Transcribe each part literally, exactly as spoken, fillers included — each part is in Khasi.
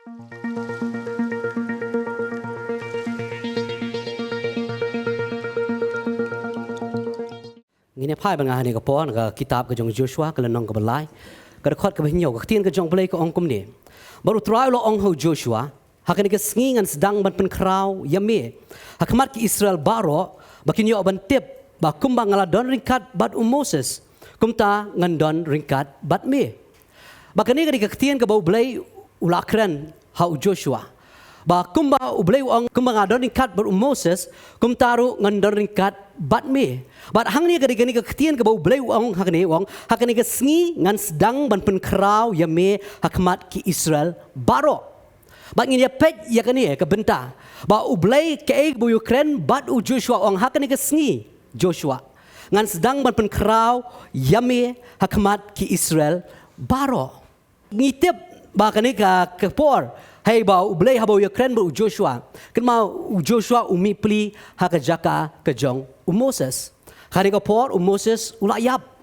Ngin ïa phai bad nga ha kane ka por na ka kitab ka jong u Joshua, ka lynnong kaba lai, ka dkhot kaba hynñiew. Ka ktien ka jong U Blei ka ong kumne: Bad U Trai u la ong ha u Joshua, ha kane ka sngi ngan sdang ban pynkhraw ïa me ha khmat ki Israel baroh, ba kin ïoh ban tip ba kumba nga la don ryngkat bad u Moses, kumta ngan don ryngkat bad me. Bad kane ka dei ka ktien kaba U Blei u la kren ha u Joshua. Ba kumba U Blei u ong, kumba nga don ryngkat bad u Moses, kumta ruh ngan don ryngkat bad me. Bad hangne ka dei kane ka ktien kaba U Blei u ong ha kane, u ong, ha kane ka sngi ngan sdang ban pynkhraw ïa me ha khmat ki Israel baroh. Bad ngin ïa peit ïa kane ka bynta ba U Blei kaei kaba u ïa kren bad u Joshua, u ong, ha kane ka sngi Joshua ngan sdang ban pynkhraw ïa me ha khmat ki Israel baroh. Ngi tip ba kane ka, ka por, haba U Blei haba u ïa kren bad u Joshua, kynmaw u Joshua u mih pli ha ka jaka ka jong u Moses. Kane ka por u Moses u la ïap.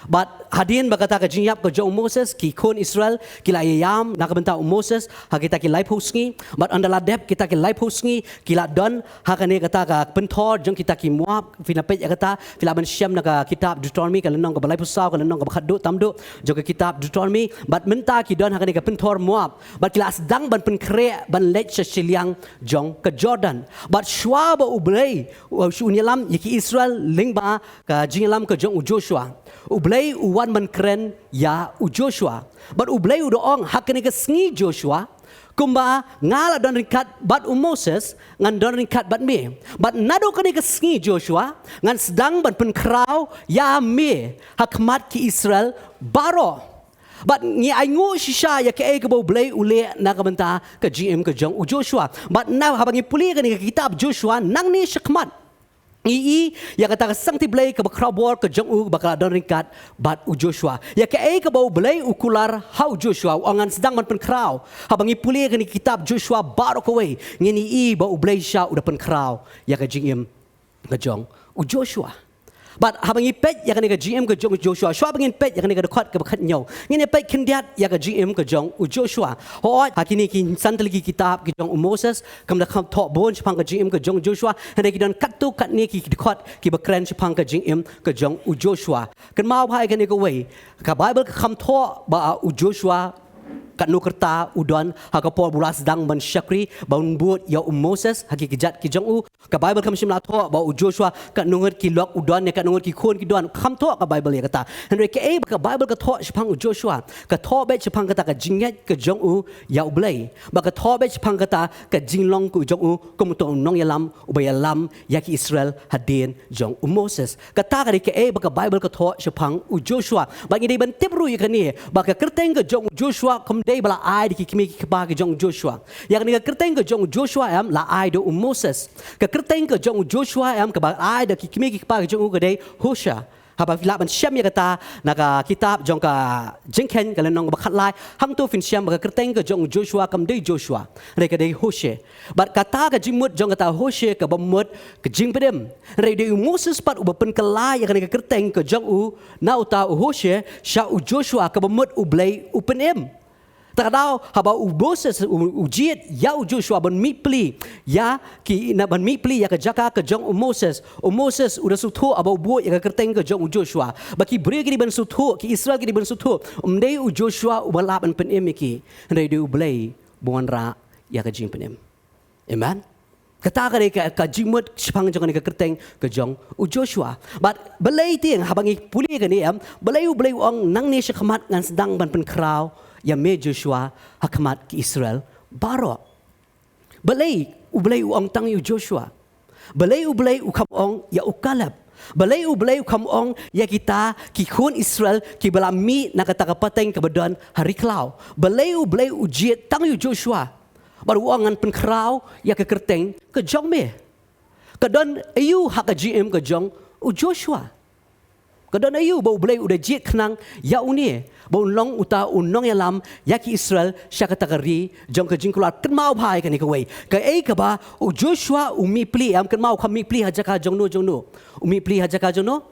Bad hadien ba kata ka jingïap ka jong u Moses, ki khun Israel ki la ïam na ka bynta u Moses ha kita ki laiphew sngi. Bad ynda la dep kita ki laiphew sngi, ki la don ha kane kata ka pynthor jong kita ki Moab. Phi la peit ïa kata, phi lah ban shem na ka kitab Deuteronomi, ka lynnong kaba laiphew saw, ka lynnong kaba khatduh tam duh jong ka kitab Deuteronomi. Bad mynta ki don ha kane ka pynthor Moab. Bad ki la sdang ban pynkhreh ban leit sha shiliang jong ka Jordan. Bad shuwa ba U Blei u shu ïalam ïa ki Israel lyngba ka jingïalam ka jong u Joshua, U Blei u wan ban kren ïa u Joshua. Bad U Blei u da ong, ha kane ka sngi Joshua, kumba nga la don ryngkat bad u Moses, ngan don ryngkat bad me. Bad naduh kane ka sngi Joshua, ngan sdang ban pynkhraw ïa me ha khmat ki Israel baroh. Bad ngi ainguh shisha ïa kaei kaba U Blei u leh na ka bynta ka jingim ka jong u Joshua. Bad na haba ngi pule kane ka kitab Joshua nangne shakhmat, ngi i ïa kata ka sangti Blei kaba khraw bor ka jong u, ba ka la don ryngkat bad u Joshua. Ïa kaei kaba U Blei u kular ha u Joshua, u ong ngan sdang ban pynkhraw. Haba ngi pule kane ka kitab Joshua baroh kawei, ngin i ba U Blei shisha u da pynkhraw ïa ka jingim ka jong u Joshua. Bad haba ngi peit ïa kane ka jingim ka jong u Joshua, shuwa ba ngin peit ïa kane ka dkhot kaba khathynñiew, ngin ïa peit khyndiat ïa ka jingim ka jong u Joshua. Hooid, ha kine ki san tylli ki kitab ki jong u Moses, kam da kham thoh bun shaphang ka jingim ka jong u Joshua, hynrei ki don katto katne ki dkhot kiba kren shaphang ka jingim ka jong u Joshua. Kynmaw bha ïa kane kawei, ka Baibl ka kham thoh ba u Joshua katno ka rta u don ha ka por ba u la sdang ban shakri, ban bud ïa u Moses ha ki kjat ki jong u. Ka Baibl kam shym la thoh ba u Joshua katno ngut ki lok u don ne katno ngut ki khun ki don. Kam thoh ka Baibl ïa kata. Hynrei kaei ba ka Baibl ka thoh shaphang u Joshua, ka thoh beit shaphang kata ka jingngeit ka jong u ïa U Blei. Bad ka thoh beit shaphang kata ka jinglong ka jong u kum uta u nongïalam uba ïalam ïa ki Israel hadien jong u Moses. Kata ka dei kaei ba ka Baibl ka thoh shaphang u Joshua. Bad ngi dei ban tip ruh ïa kane, ba ka kyrteng ka jong u Joshua kam dei ba la ai da ki kmie ki kpa ki jong u Joshua. Ïa kane ka kyrteng ka jong u Joshua em la ai da u Moses. Ka kyrteng ka jong u Joshua em kaba ai da ki kmie ki kpa ki jong u ka dei Hoshea. Haba phi lah ban shem ïa kata na ka kitab jong ka Jingkheiñ ka lynnong ba khatlai, hangto phin shem ba ka kyrteng ka jong u Joshua kam dei Joshua, hynrei ka dei Hoshea. Bad kata ka jingmut jong kata Hoshea kaba mut ka jingpynim. Hynrei dei u Moses pat uba pynkylla ïa kane ka kyrteng ka jong u na uta u Hoshea sha u Joshua kaba mut U Blei u pynim. Ta ka daw haba u Moses u, u jied ïa u Joshua ban mih pli ïa ki, na ban mih pli ïa ka jaka ka jong u Moses, u Moses u da sngewthuh haba u buh ïa ka kyrteng ka jong u Joshua ba ki briew ki dei ban sngewthuh, ki Israel ki dei ban sngewthuh ym dei u Joshua uba lah ban pynim ïa ki, hynrei dei U Blei ba wanrah ïa ka jingpynim. Amen. Kata ka dei ka, ka jingmut shaphang jong kane ka kyrteng ka jong u Joshua. Bad balei tieng haba ngi pule kane em, balei U Blei u ong nangne shakhmat ngan sdang ban pynkhraw ïa me Joshua ha khmat ki Israel baroh. Balei U Blei u ong tang ïa u Joshua? Balei U Blei u kham ong ïa u Kaleb? Balei U Blei u kham ong ïa kita ki khun Israel kiba la mih na kata ka pateng kaba don ha ri khlaw? Balei U Blei u jied tang ïa u Joshua? Bad u ong ngan pynkhraw ïa ka kyrteng ka jong me. Ka don aïu ha ka jingim ka jong u Joshua? Ka don aïu ba U Blei u da jied khnang ïa une ba un long uta u nongïalam ïa ki Israel sha kata ka ri jong ka jingkular? Kynmaw bha ïa kane kawei, kaei kaba u Joshua u mih pli em, kynmaw u kham mih pli ha jaka jong no jong no? U mih pli ha jaka jong no?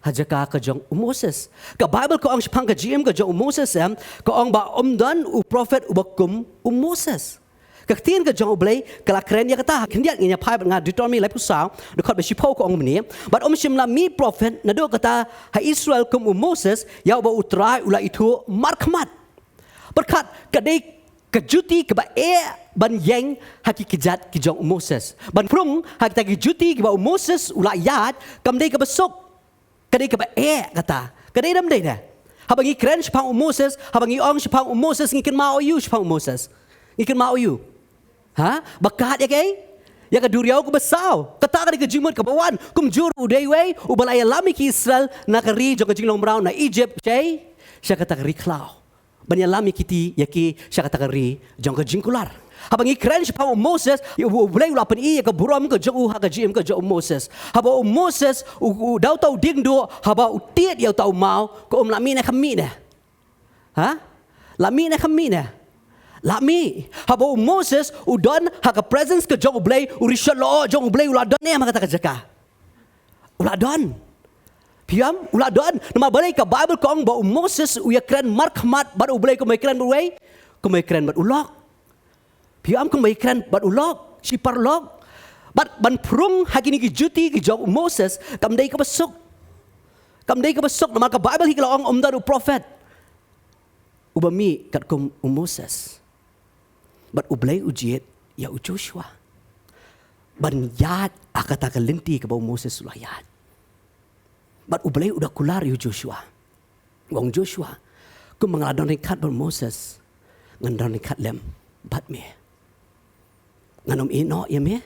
ha jaka ka jong u Moses. Ka Baibl ka ong shaphang ka jingim ka jong u Moses, em, ka ong ba ym don u prophet uba kum u Moses. Ka ktien ka jong U Blei ka la kren ïa kata. Khyndiat ngin ïa phai bad nga Deuteronomi laiphew saw, dkhot ba shiphew ka ong kumne: Bad ym shym la mih prophet naduh kata ha Israel kum u Moses, ïa uba U Trai u la ithuh markhmat. Pyrkhat, ka dei ka juti kaba eh ban ïeng ha ki kjat ki jong u Moses, ban prung ha kita ki juti kiba u Moses u la ïaid, kam dei kaba suk. Ka dei kaba eh kata. Ka dei ne ym dei ne? Haba ngi kren shaphang u Moses, haba ngi ong shaphang u Moses, ngi kynmaw aïu shaphang u Moses? Ngi kynmaw aïu? Ha? Ba kat ïa kaei? Ïa ka duriaw kaba saw. Kata ka dei ka jingmut kaba wan. Kumjuh u dei uwei uba la ïalam ïa ki Israel na ka ri jong ka jinglong mraw, na Egypt, shei sha kata ka ri khlaw, ban ïalam ïa kiti, ïa ki sha kata ka ri jong ka jingkular. Haba ngi kren shaphang u Moses, U Blei u la pyni ïa ka burom ka jong u ha ka jingim ka jong u Moses. Haba u Moses u, u da uta u dieng duh, haba u tied ïa uta u maw, ka um la mih ne kam mih ne? Ha? La mih ne kam mih ne? La mih. Haba u Moses u don ha ka presence ka jong U Blei, u rishot lyoh jong U Blei u la don ne em ha kata ka jaka? U la don. Phi ïohi? U la don. Namar balei? Ka Baibl ka ong ba u Moses u ïakren markhmat bad U Blei, kumba ïakren bad uwei? Kumba ïakren bad u lok. Phi ïohi? Kumba ïakren bad u lok, shi paralok. Bad ban prung ha kine ki juti ki jong u Moses kam dei kaba suk. Kam dei kaba suk, namar ka Baibl hi ka la ong ym don u prophet uba mih katkum u Moses. Bad U Blei u jied ïa u Joshua ban ïaid ha kata ka lynti kaba u Moses u la ïaid. Bad U Blei u da kular ïa u Joshua. U ong, Joshua, kumba nga la don ryngkat bad u Moses, ngan don ryngkat lem bad me. Ngan ym ïehnoh ïa me,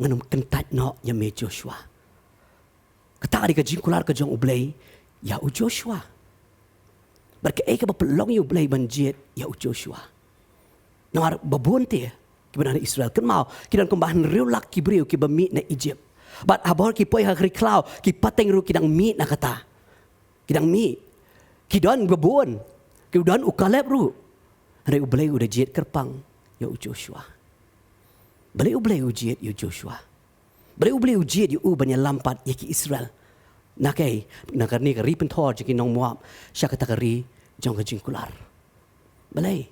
ngan ym kyntait noh ïa me, Joshua. Kata ka dei ka jingkular ka jong U Blei ïa u Joshua. Bad kaei kaba pynlong ïa U Blei ban jied ïa u Joshua? Namar ba bun te kiba don ha Israel, kynmaw, ki don kumba hynriew lak ki briew kiba mih na Egypt. Bad haba ki poi ha ka ri khlaw, ki pateng ruh ki dang mih na kata. Ki dang mih. Ki don ba bun. Ki don u Kaleb ruh. Hynrei U Blei u da jied kyrpang ïa u Joshua. Balei U Blei u jied ïa u Joshua? Balei U Blei u jied ïa u ban ïalam pat ïa ki Israel? Na kaei? Na kane ka ri pynthor jong ki nong Moab sha kata ka ri jong ka jingkular. Balei?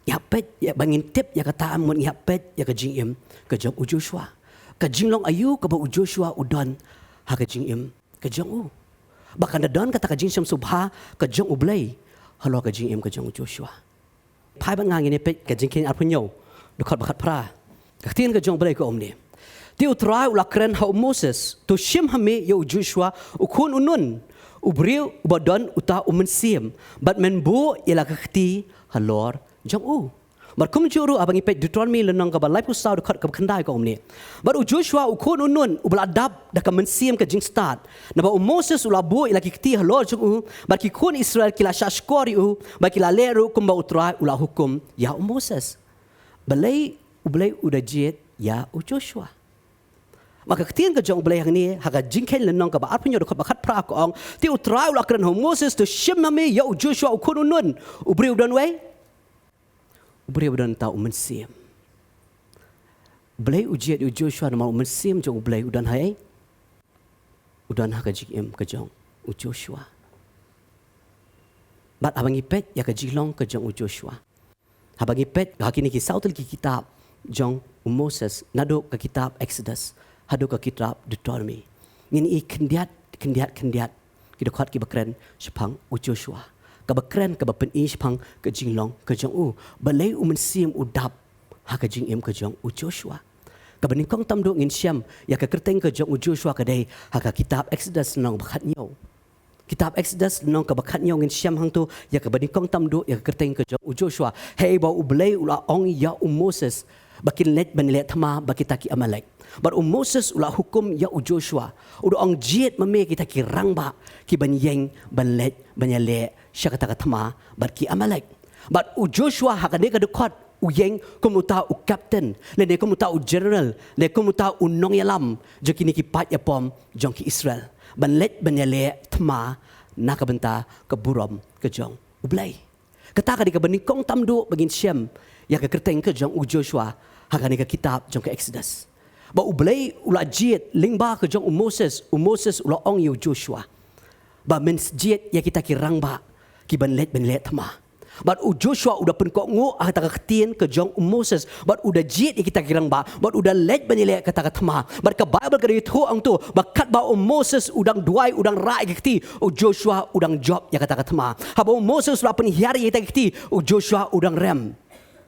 Ngi hap peit ïa, ba ngin tip ïa kata, mut ngi hap peit ïa ka jingim ka jong u Joshua. Ka jinglong aïu kaba u Joshua u don ha ka jingim ka jong u, ba kan da don kata ka jingsngewsih bha ka jong U Blei halor ka jingim ka jong u Joshua? Phai bad nga ngin ïa peit ka Jingkheiñ arphew hynñiew, dkhot ba khatphra. Ka ktien ka jong U Blei ka ong kumne: Te U Trai u la kren ha u Moses: To shim ha me ïa u Joshua u khun u Nun, u briew uba don uta u mynsiem, bad men buh ïa la ka kti halor jong u. Bad kumjuh ruh haba ngi peit Deuteronomi lynnong kaba laiphew saw, dkhot kaba khyndai ka ong kumne: Bad u Joshua u khun u Nun u ba la dap da ka mynsiem ka jingstad, naba u Moses u la buh ïa la ki kti halor jong u, bad ki khun Israel ki la shahshkor ïa u, bad ki la leh ruh kumba U Trai u la hukum ïa u Moses. Balei U Blei u da jied ïa u Joshua? Namar ka ktien ka jong U Blei hangne ha ka Jingkheiñ lynnong kaba arphew hynñiew, dkhot ba khatphra ka ong: Te U Trai u la kren ha u Moses: To shim ha me ïa u Joshua u khun u Nun, u briew uba don uei? U briew uba don uta u mynsiem. Balei u jied ïa u Joshua? Namar u mynsiem jong U Blei u don ha ei? U don ha ka jingim ka jong u Joshua. Bad haba ngi peit ïa ka jinglong ka jong u Joshua, haba ngi peit ha kine ki saw tylli ki kitab jong u Moses, naduh ka kitab Exodus haduh ka kitab Deuteronomi, ngin ïohi khyndiat, khyndiat, khyndiat ki dkhot kiba kren shaphang u Joshua, kaba kren, kaba pyni shaphang ka jinglong ka jong u. Balei u mynsiem u dap ha ka jingim ka jong u Joshua? Kaba nyngkong tam duh ngin shem ïa ka kyrteng ka jong u Joshua ka dei ha ka kitab Exodus lynnong ba khathynñiew. Kitab Exodus lynnong kaba khathynñiew, ngin shem hangto ïa kaba nyngkong tam duh ïa ka kyrteng ka jong u Joshua. Hei ba U Blei u la ong ïa u Moses ba kin leit ban leh thma bad kita ki Amalek. Bad u Moses u la hukum ïa u Joshua, u da ong, jied ma me kita ki rangbah ki ban ïeng ban leit ban ïaleh sha kata ka thma bad ki Amalek. Bad u Joshua ha kane ka dkhot u ïeng kum uta u captain, lane kum uta u general, lane kum uta u nongïalam jong kine ki paid ïapom jong ki Israel, ban leit ban ïaleh thma na ka bynta ka burom ka jong U Blei. Kata ka dei kaba nyngkong tam duh ba ngin shem ïa ka kyrteng ka jong u Joshua ha kane ka kitab jong ka Exodus. Ba U Blei u la jied lyngba ka jong u Moses, u Moses u la ong ïa u Joshua, ba men jied ïa kita ki rangbah ki ban leit ban leh thma. Bad u Joshua u da pynkohnguh ha kata ka ktien ka jong u Moses. Bad u da jied ïa kita ki rangbah. Bad u da leit ban ïaleh kata ka thma. Bad ka Baibl ka da ïathuh hangto ba katba u Moses u dang duwai, u dang rah ïa ki kti, u Joshua u dang jop ïa kata ka thma. Haba u Moses u la pynhiar ïa kita ki kti, u Joshua u dang rem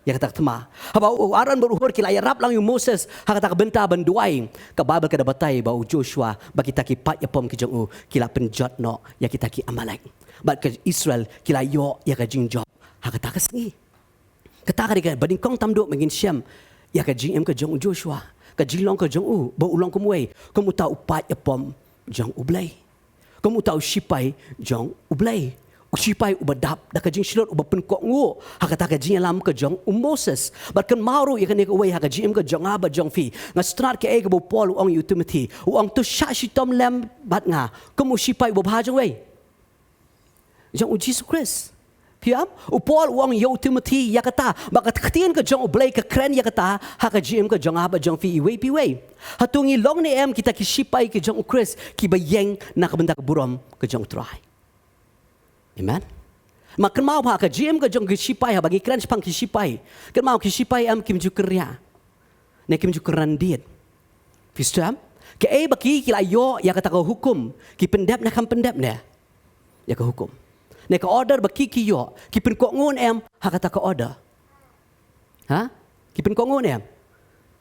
ïa kata ka thma. Haba u Aaron bad u Hur ki la ïarap lang ïa u Moses ha kata ka bynta ban duwai, ka Baibl ka da batai ba u Joshua bad kita ki paid ïapom ki jong u ki la pynjot noh ïa kita ki Amalek. Bad ka Israel ki la ïoh ïa ka jingjop ha kata ka sngi. Kata ka dei kaba nyngkong tam duh ba ngin shem ïa ka jingim ka jong u Joshua, ka jinglong ka jong u, ba u long kum uei? Kum uta u paid ïapom jong U Blei. Kum uta u sipai jong U Blei. U sipai uba dap da ka jingshlur, uba pynkohnguh ha kata ka jingïalam ka jong u Moses. Bad kynmaw ruh ïa kane kawei ha ka jingim ka jong nga bad jong phi. Nga sngewtynnad kaei kaba u Paul u ong ïa u Timothy. U ong, to shah shitom lem bad nga kum u sipai uba bha jong uei? Jong u Jisu Khrist. Phi ïohi? U Paul u ong ïa u Timothy ïa kata, ba ka ktien ka jong U Blei ka kren ïa kata ha ka jingim ka jong nga bad jong phi iwei pa iwei. Hato ngi long ne em kita ki sipai ki jong u Khrist kiba ïeng na ka bynta ka burom ka jong U Trai? Amen. Ma kynmaw ba ha ka jingim ka jong ki sipai, haba ngi kren shaphang ki sipai, kynmaw ki sipai em kim ju kynriah ne kim ju kynran diet. Phi sngewthuh em? Kaei ba ki, ki la ïoh ïa kata ka hukum, ki pyndep ne kam pyndep ne ïa ka hukum? Ne ka order ba ki, ki ïoh, ki pynkohnguh ne em ha kata ka order? Ha? Ki pynkohnguh ne em?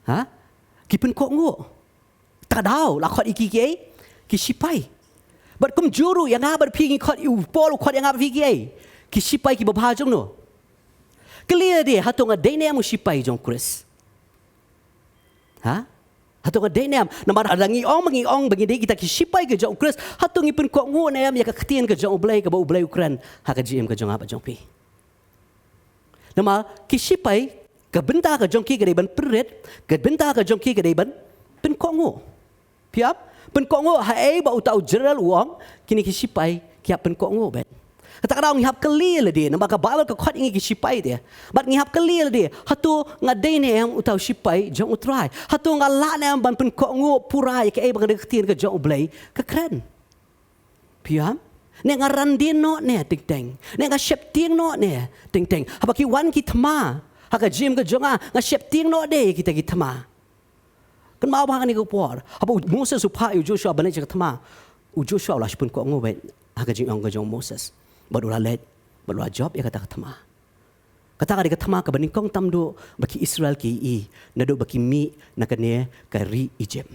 Ha? Ki pynkohnguh. Ta ka daw la khot ïa ki kiei? Ki sipai. Bad kumjuh ruh ïa nga bad phi ngi khot, u Paul u khot ïa nga bad phi kiei? Ki sipai kiba bha jong no. Kylli lade, hato nga dei ne em u sipai jong u Khrist? Ha? Hato nga dei ne em? Namar lada ngi ong, ngi ong ba ngi dei kita ki sipai ka jong u Khrist, hato ngi pynkohnguh ne em ïa ka ktien ka jong U Blei kaba U Blei u kren ha ka jingim ka jong nga bad jong phi? Namar ki sipai, ka bynta ka jong ki ka dei ban pynrit, ka bynta ka jong ki ka dei ban pynkohnguh. Phi ïohi? Pynkohnguh ha ei ba uta u general u ong, kine ki sipai ki hap pynkohnguh beit. Kata ka daw ngi hap kylli lade, namar ka Baibl ka khot ïa ngi ki sipai te. Bad ngi hap kylli lade, hato nga dei ne em uta u sipai jong U Trai? Hato nga lah ne em ban pynkohnguh pura ïa kaei ba ka ktien ka jong U Blei ka kren? Phi ïohi? Ne nga ran dien noh ne teng teng? Ne nga sheptieng noh ne teng teng? Haba ki wan ki thma ha ka jingim ka jong nga, nga sheptieng noh de ïa kita ki thma? Kynmaw ba ha kane ka por, haba u Moses u phah ïa u Joshua ban leit sha ka thma, u Joshua u la shu pynkohnguh beit ha ka jingong ka jong u Moses. Bad u la leit, bad u la jop ïa kata ka thma. Kata ka dei ka thma kaba nyngkong tam duh ba ki Israel ki ïohi naduh ba ki mih na kane ka ri Egypt.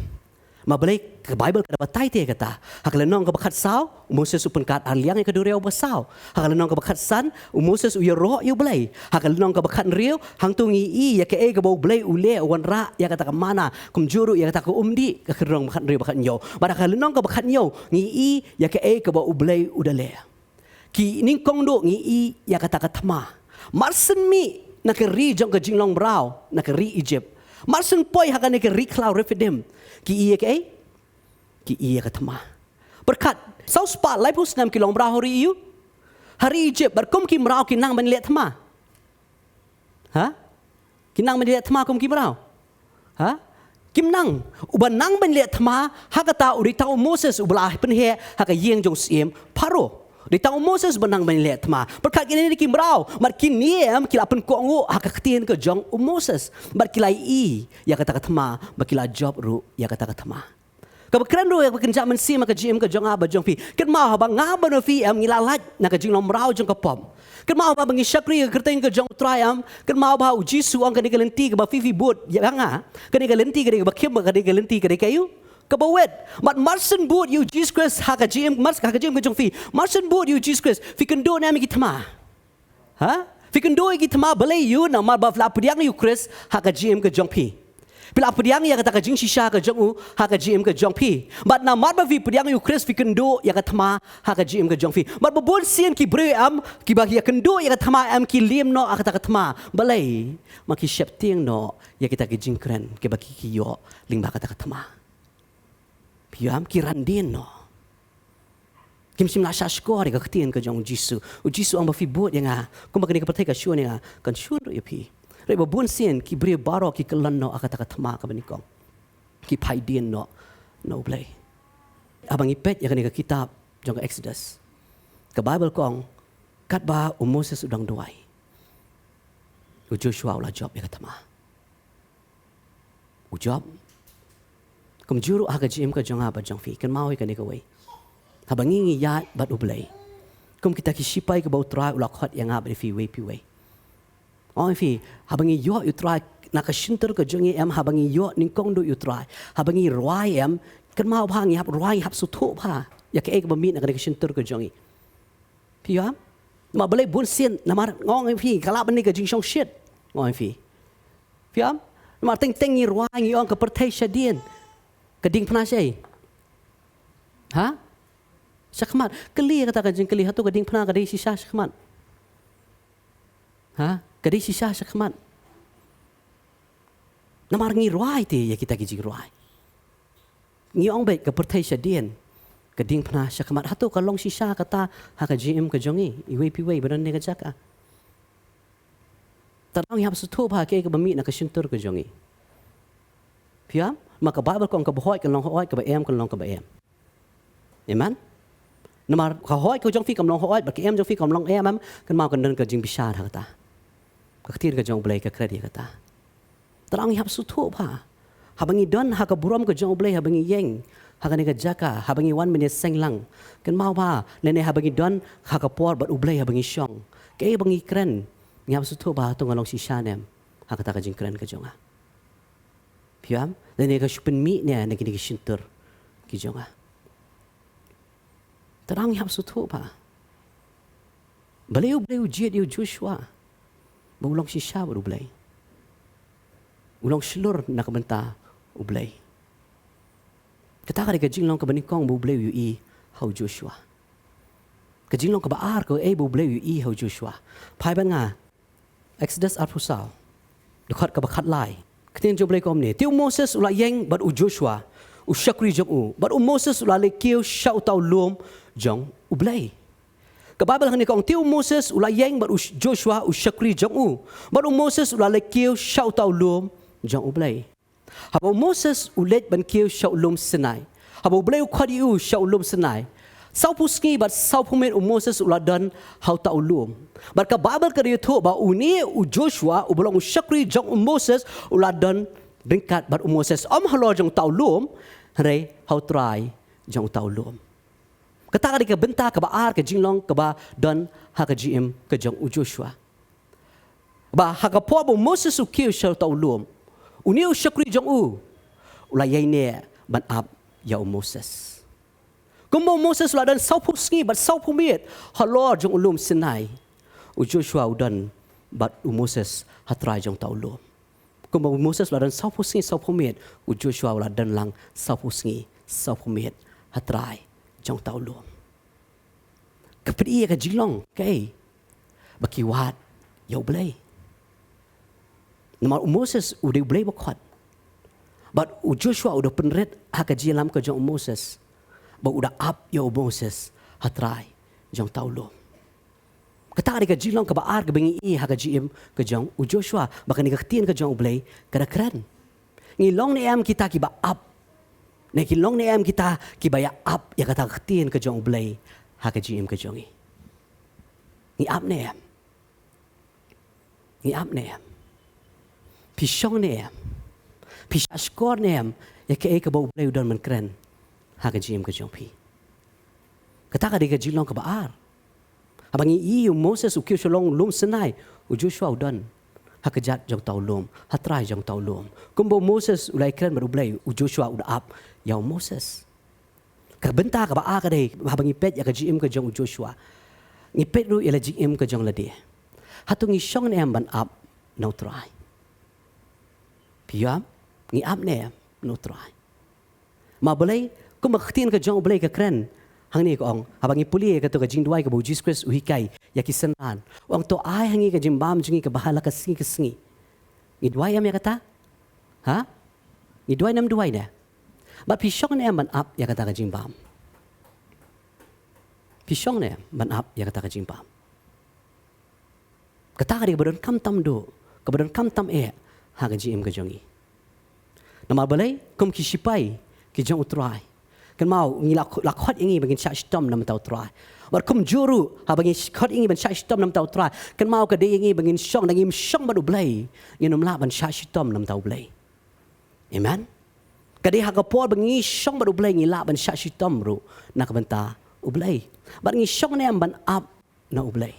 Ma balei ka Baibl ka da batai te kata? Ha ka lynnong kaba khatsaw, u Moses u pynkhat ar liang ïa ka duriaw ba saw. Ha ka lynnong kaba khatsan, u Moses u ïaroh ïa U Blei. Ha ka lynnong kaba khathynriew, hangto ngi ïohi ïa kaei kaba U Blei u leh, u wanrah ïa kata ka manna, kumjuh ruh ïa kata ka umdih, ka khynrong ba khathynriew ba khathynñiew. Bad ha ka lynnong kaba khathynñiew, ngi ïohi ïa kaei kaba U Blei u da leh. Ki nyngkong duh ngi ïohi ïa kata ka thma. Mar shen mih na ka ri jong ka jinglong mraw, na ka ri Egypt, mar shen poi ha kane ka ri khlaw Rephidim, ki ïohi ïa kaei? Ki ïohi ïa ka thma. Pyrkhat, saw spah laiphew snem ki long mraw ha ri Egypt, ha ri Egypt, bad kum ki mraw ki nang ban leh thma? Ha? Ki nang ban leh thma kum ki mraw? Ha? Kim nang. Uba nang ban leh thma ha kata u dei tang u Moses uba la pynheh ha ka ïing jong u syiem Pharaoh. Dei tang u Moses uba nang ban leh thma. Pyrkhat, kine ki mraw, mar kine em ki la pynkohnguh ha ka ktien ka jong u Moses. Bad ki la ïohi ïa kata ka thma, bad ki la jop ruh ïa kata ka thma. Kaba kren ruh ïa kaba kynjah mynsiem ha ka jingim ka jong nga bad jong phi. Kynmaw haba nga bad phi em ngi la lait na ka jinglong mraw jong ka pop. Kynmaw haba ngi shakri ha ka kyrteng ka jong U Trai em. Kynmaw ba u Jisu u ong kane ka lynti kaba phi phi bud ïa nga, kane ka lynti ka dei kaba khim, kane ka lynti ka dei ka ïu kaba wit. Bad mar shen bud ïa u Jisu Khrist ha ka jingim, mar ha ka jingim ka jong phi. Mar shen bud ïa u Jisu Khrist, phi kynduh ne em ïa ki thma? Ha? Phi kynduh ïa ki thma? Balei ïa u? Namar ba phi la pdiang ïa u Khrist ha ka jingim ka jong phi. Phi la pdiang ïa kata ka jingshisha ka jong u ha ka jingim ka jong phi. Bad namar ba phi pdiang ïa u Khrist phi kynduh ïa ka thma ha ka jingim ka jong phi. Bad ba bun sien ki briew em kiba ïa kynduh ïa ka thma em ki liem noh ha kata ka thma. Balei? Ma ki sheptieng noh ïa kita ki jingkren kiba ki ki ïoh lyngba kata ka thma. Phi ïohi em, ki ran dien noh. Kim shym la shah shkor ïa ka ktien ka jong u Jisu. U Jisu u ong ba phi bud ïa nga, kumba kane ka pyrthei ka shun ïa nga, kan shun ruh ïa phi. Hynrei ba bun sien ki briew baroh ki kyllon noh ha kata ka thma kaba nyngkong. ki phai dien noh na U Blei. Haba ngi peit ïa kane ka kitab jong ka Exodus, ka Baibl ka ong, katba u Moses u dang duwai, u Joshua u la jop ïa ka thma. U jop. Kumjuh ruh ha ka jingim ka jong nga bad jong phi, kynmaw ïa kane kawei. Haba ngi ngi ïaid bad U Blei, kum kita ki shipai kiba U Trai u la khot ïa nga bad ïa phi iwei pa iwei. Ong ïa phi, haba ngi ïoh ïa U Trai na ka shyntur ka jong ngi, em, haba ngi ïoh nyngkong duh ïa U Trai, haba ngi rwai, em, kynmaw bha, ngi hap rwai, ngi hap sngewthuh bha ïa kaei kaba mih na kane ka shyntur ka jong ngi. Phi ïohi? Namar balei bun sien, namar nga ong ïa phi, ka lah ban dei ka jingshongshit, nga ong ïa phi. Phi ïohi? Namar teng teng ngi rwai, ngi ong ka pyrthei shadien, ka diengphna shaei? Ha? Shakhmat. Kylli ïa kata ka jingkylli, hato ka diengphna ka dei shisha shakhmat? Ha? Ka dei shisha shakhmat? Namar ngi rwai te ïa kita ki jingrwai. Ngi ong beit ka pyrthei shadien, ka diengphna shakhmat. Hato ka long shisha kata ha ka jingim ka jong ngi iwei pa iwei ba don ha kane ka jaka? Tang ngi hap sngewthuh bha kaei kaba mih na ka shyntur ka jong ngi. Phi ïohi? Namar ka Baibl ka ong kaba hoi kan long hoi, kaba em kan long kaba em. Amen. Namar ka hoi ka jong phi kam long hoi, bad ka em jong phi kam long em, em, kynmaw kan don ka jingbishar ha kata. Ka ktien ka jong U Blei ka kren ïa kata. Tang ngi hap sngewthuh bha. Haba ngi don ha ka burom ka jong U Blei, haba ngi ïeng ha kane ka jaka, haba ngi wan mynne seng lang, kynmaw bha, lane haba ngi don ha ka por bad U Blei, haba ngi shong, kaei ba ngi kren, ngi hap sngewthuh bha, hato nga long shisha ne em ha kata ka jingkren ka jong nga? Phi ïohi? Lane ka shu pynmih ne em na kine ki shyntur ki jong nga? Tang ngi hap sngewthuh bha. Balei U Blei u jied ïa u Joshua ba u long shisha bad U Blei, u long shlur na ka bynta U Blei? Kata ka dei ka jinglong kaba nyngkong ba U Blei u ïohi ha u Joshua. Ka jinglong kaba ar kaei ba U Blei u ïohi ha u Joshua? Phai bad nga Exodus arphew saw, dkhot kaba khatlai. Ka ktien jong U Blei ka ong kumne: Te u Moses u la ïeng bad u Joshua u shakri jong u, bad u Moses u la leit kiew sha uta u lum jong U Blei. Ka Baibl hangne ka ong: Te u Moses u la ïeng bad u Sh-, Joshua u shakri jong u, bad u Moses u la leit kiew sha uta u lum jong U Blei. Haba u Moses u leit ban kiew sha u lum Sinai, haba U Blei u khot ïa u sha u lum Sinai, sawphew sngi bad sawphew miet u Moses u la don ha uta u lum. Bad ka Baibl ka da ïathuh ba une u Joshua uba long u shakri jong u Moses u la don ryngkat bad u Moses, ym halor jong uta u lum, hynrei ha U Trai jong uta u lum. Kata ka dei ka bynta kaba ar, ka jinglong kaba don ha ka jingim ka jong u Joshua. Ba ha ka por ba u Moses u kiew sha uta u lum, une u shakri jong u u la ïaineh ban ap ïa u Moses. Kumba u Moses u la don sawphew sngi bad sawphew miet halor jong u lum Sinai, u Joshua u don bad u Moses ha trai jong uta u lum. Kumba u Moses u la don sawphew sngi sawphew miet, u Joshua u la don lang sawphew sngi sawphew miet ha trai jong uta u lum. Ka pyni ïa ka jinglong kaei? Ba ki wad ïa U Blei. Namar u Moses u dei U Blei ba khot, bad u Joshua u da pynrit ha ka jingïalam ka jong u Moses, ba u da ap ïa u Moses ha trai jong uta u lum. Kata ka dei ka jinglong kaba ar kaba ngi ïohi ha ka jingim ka jong u Joshua, ba kane ka ktien ka jong U Blei ka da kren. Ngi long ne em kita kiba ap? Ne ngi long ne em kita kiba ïa ap ïa kata ka ktien ka jong U Blei ha ka jingim ka jong ngi? Ngi ap ne em? Ngi ap ne em? Phi shong ne em? Phi shahshkor ne em ïa kaei kaba U Blei u don ban kren ha ka jingim ka jong phi? Kata ka dei ka jinglong kaba ar. Haba ngi ïohi u Moses u kiew sha u lum Sinai, u Joshua u don ha kjat jong uta u lum, ha trai jong uta u lum. Kumba u Moses u la ïakren bad U Blei, u Joshua u da ap ïa u Moses. Ka bynta kaba ar ka dei, haba ngi peit ïa ka jingim ka jong u Joshua, ngi peit ruh ïa la jingim ka jong lade. Hato ngi shong ne em ban ap na U Trai? Phi ïohi? Ngi ap ne em na U Trai? Ma balei, kumba ka ktien ka jong U Blei ka kren, hangne ka ong, haba ngi pule ïa kato ka jingduwai kaba u Jisu Khrist u hikai ïa ki synran, u ong, to ai ha ngi ka jingbam jong ngi kaba ha la ka sngi ka sngi. Ngi duwai em ïa kata? Ha? Ngi duwai ne em duwai ne? Bad phi shong ne em ban ap ïa kata ka jingbam? Phi shong ne em ban ap ïa kata ka jingbam? Kata ka dei kaba donkam tam duh, kaba donkam tam eh ha ka jingim ka jong ngi. Namar balei, kum ki shipai ki jong U Trai, kynmaw ngi la, la khot ïa ngi ba ngin shah shitom na bynta U Trai. Bad kumjuh ruh, haba ngi khot ïa ngi ban shah shitom na bynta U Trai, kynmaw ka dei ïa ngi ba ngin shong, da ngim shong bad U Blei, ngin ym lah ban shah shitom na bynta U Blei. Amen. Ka dei ha ka por ba ngi shong bad U Blei ngi lah ban shah shitom ruh na ka bynta U Blei. Bad ngi shong ne em ban ap na U Blei?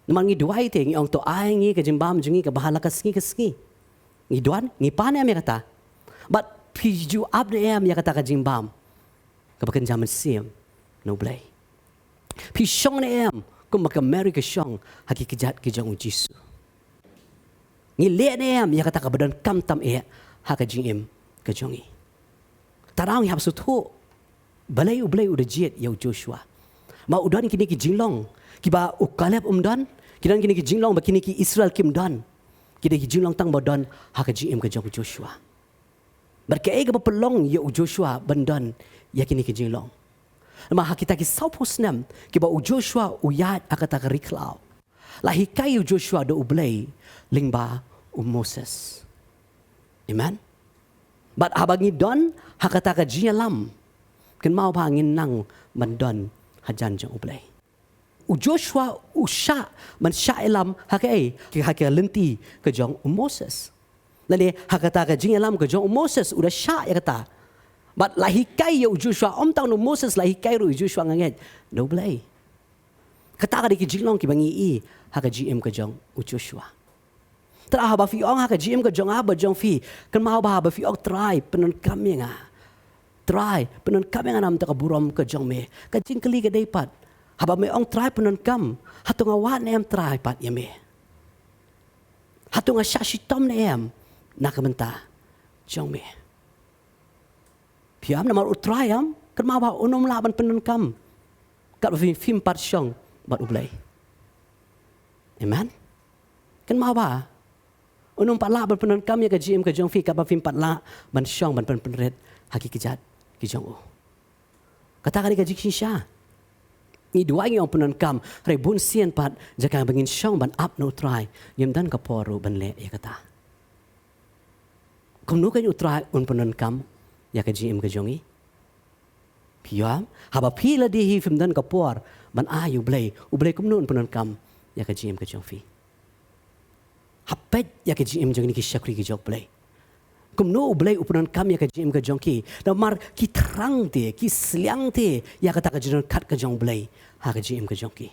Namar ngi duwai te, ngi ong, to ai ngi ka jingbam jong ngi kaba ha la ka sngi ka sngi. Ngi don, ngi pan ne em ïa kata? Bad phi ju ap ne em ïa kata ka jingbam kaba kynja mynsiem na U Blei? Phi shong ne em kumba ka Mary ka shong ha ki kjat ki jong U Jisu? Ngi leh ne em ïa kata kaba donkam tam eh ha ka jingim ka jong ngi? Tang ngi hap sngewthuh, balei U Blei u da jied ïa u Joshua? Ma u don kine ki jinglong kiba u Kaleb um don, ki don kine ki jinglong ba kine ki Israel kim don. Ki dei ki jinglong tang ba don ha ka jingim ka jong u Joshua. Bad kaei kaba pynlong ïa u Joshua ban don ïa kine ki jinglong? Namar ha kita ki sawphew snem kiba u Joshua u ïaid ha kata ka ri khlaw, la hikai ïa u Joshua da U Blei lyngba u Moses. Amen. Bad haba ngi don ha kata ka jingïalam, kynmaw ba ngin nang ban don hajan jong U Blei. U Joshua u shah ban shah ïalam ha kaei? Ha ka lynti ka jong u Moses. Lane ha kata ka jingïalam ka jong u Moses u da shah ïa kata. Bad la hikai ïa u Joshua, ym tang na u Moses, la hikai ruh ïa u Joshua, nga ngeit, na U Blei. Kata ka dei ki jinglong kiba ngi i ha ka jingim ka jong u Joshua. Te haba phi ong ha ka jingim ka jong nga bad jong phi, kynmaw ba haba phi ong, Trai, pyndonkam ïa nga. Trai, pyndonkam ïa nga na ka bynta ka burom ka jong me, ka jingkylli ka dei pat, haba me ong, Trai, pyndonkam, hato nga wad ne em, Trai, pat ïa me? Hato nga shah shitom ne em na ka bynta jong me? Phi ong, namar U Trai, ong, kynmaw ba un ym lah ban pyndonkam katba phim pat shong bad U Blei. Amen. Kynmaw ba un ym pat lah ban pyndonkam ïa ka jingim ka jong phi katba phim pat lah ban shong ban pynpynrit ha ki kjat ki jong u. Kata ka dei ka jingshisha. Ngi duwai, ngi ong, pyndonkam, hynrei bun sien pat, jaka ba ngin shong ban ap na U Trai, ngim don ka por ruh ban leh ïa kata. Kumno kan U Trai un pyndonkam ïa ka jingim ka jong ngi? Phi ong, haba phi lade hi phim don ka por ban ai ïa U Blei, U Blei kumno un pyndonkam ïa ka jingim ka jong phi? Hap peit ïa ka jingim jong kine ki shakri ki jong U Blei. Kumno U Blei u pyndonkam ïa ka jingim ka jong ki? Namar ki thrang te, ki sliang te ïa kata ka jingdonkam ka jong U Blei ha ka jingim ka jong ki.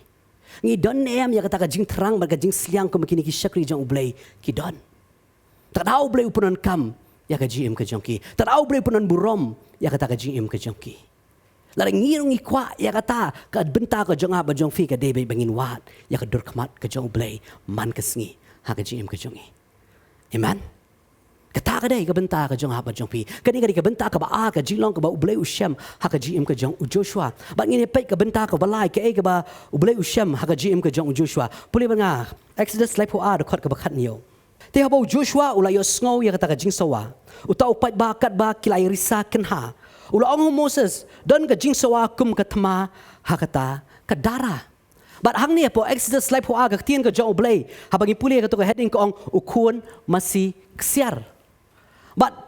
Ngi don ne em ïa kata ka jingthrang bad ka jingsliang kumba kine ki shakri jong U Blei ki don? Te lada U Blei u pyndonkam ïa ka jingim ka jong ki, te lada U Blei u pyndon burom ïa kata ka jingim ka jong ki, lada ngi ruh ngi kwah ïa kata, ka bynta ka jong nga bad jong phi ka dei ba ngin wad ïa ka dur khmat ka jong U Blei man ka sngi ha ka jingim ka jong ngi. Amen. Kata ka dei ka bynta ka jong nga bad jong phi. Kane ka dei ka bynta kaba ar, ka jinglong kaba U Blei u shem ha ka jingim ka jong u Joshua. Bad ngin ïa peit ka bynta kaba lai, kaei kaba U Blei u shem ha ka jingim ka jong u Joshua. Pule bad nga Exodus laiphew ar, dkhot kaba khathynñiew. Te haba u Joshua u la ïohsngew ïa kata ka jingsawa, uta u paidbah katba ki la ïa risa kynha, u la ong ha u Moses, don ka jingsawa kum ka thma ha kata ka dara. Bad hangne hapoh Exodus laiphew ar, ka ktien ka jong U Blei, haba ngi pule kato ka heading ka ong, u khun masi ksiar. Bad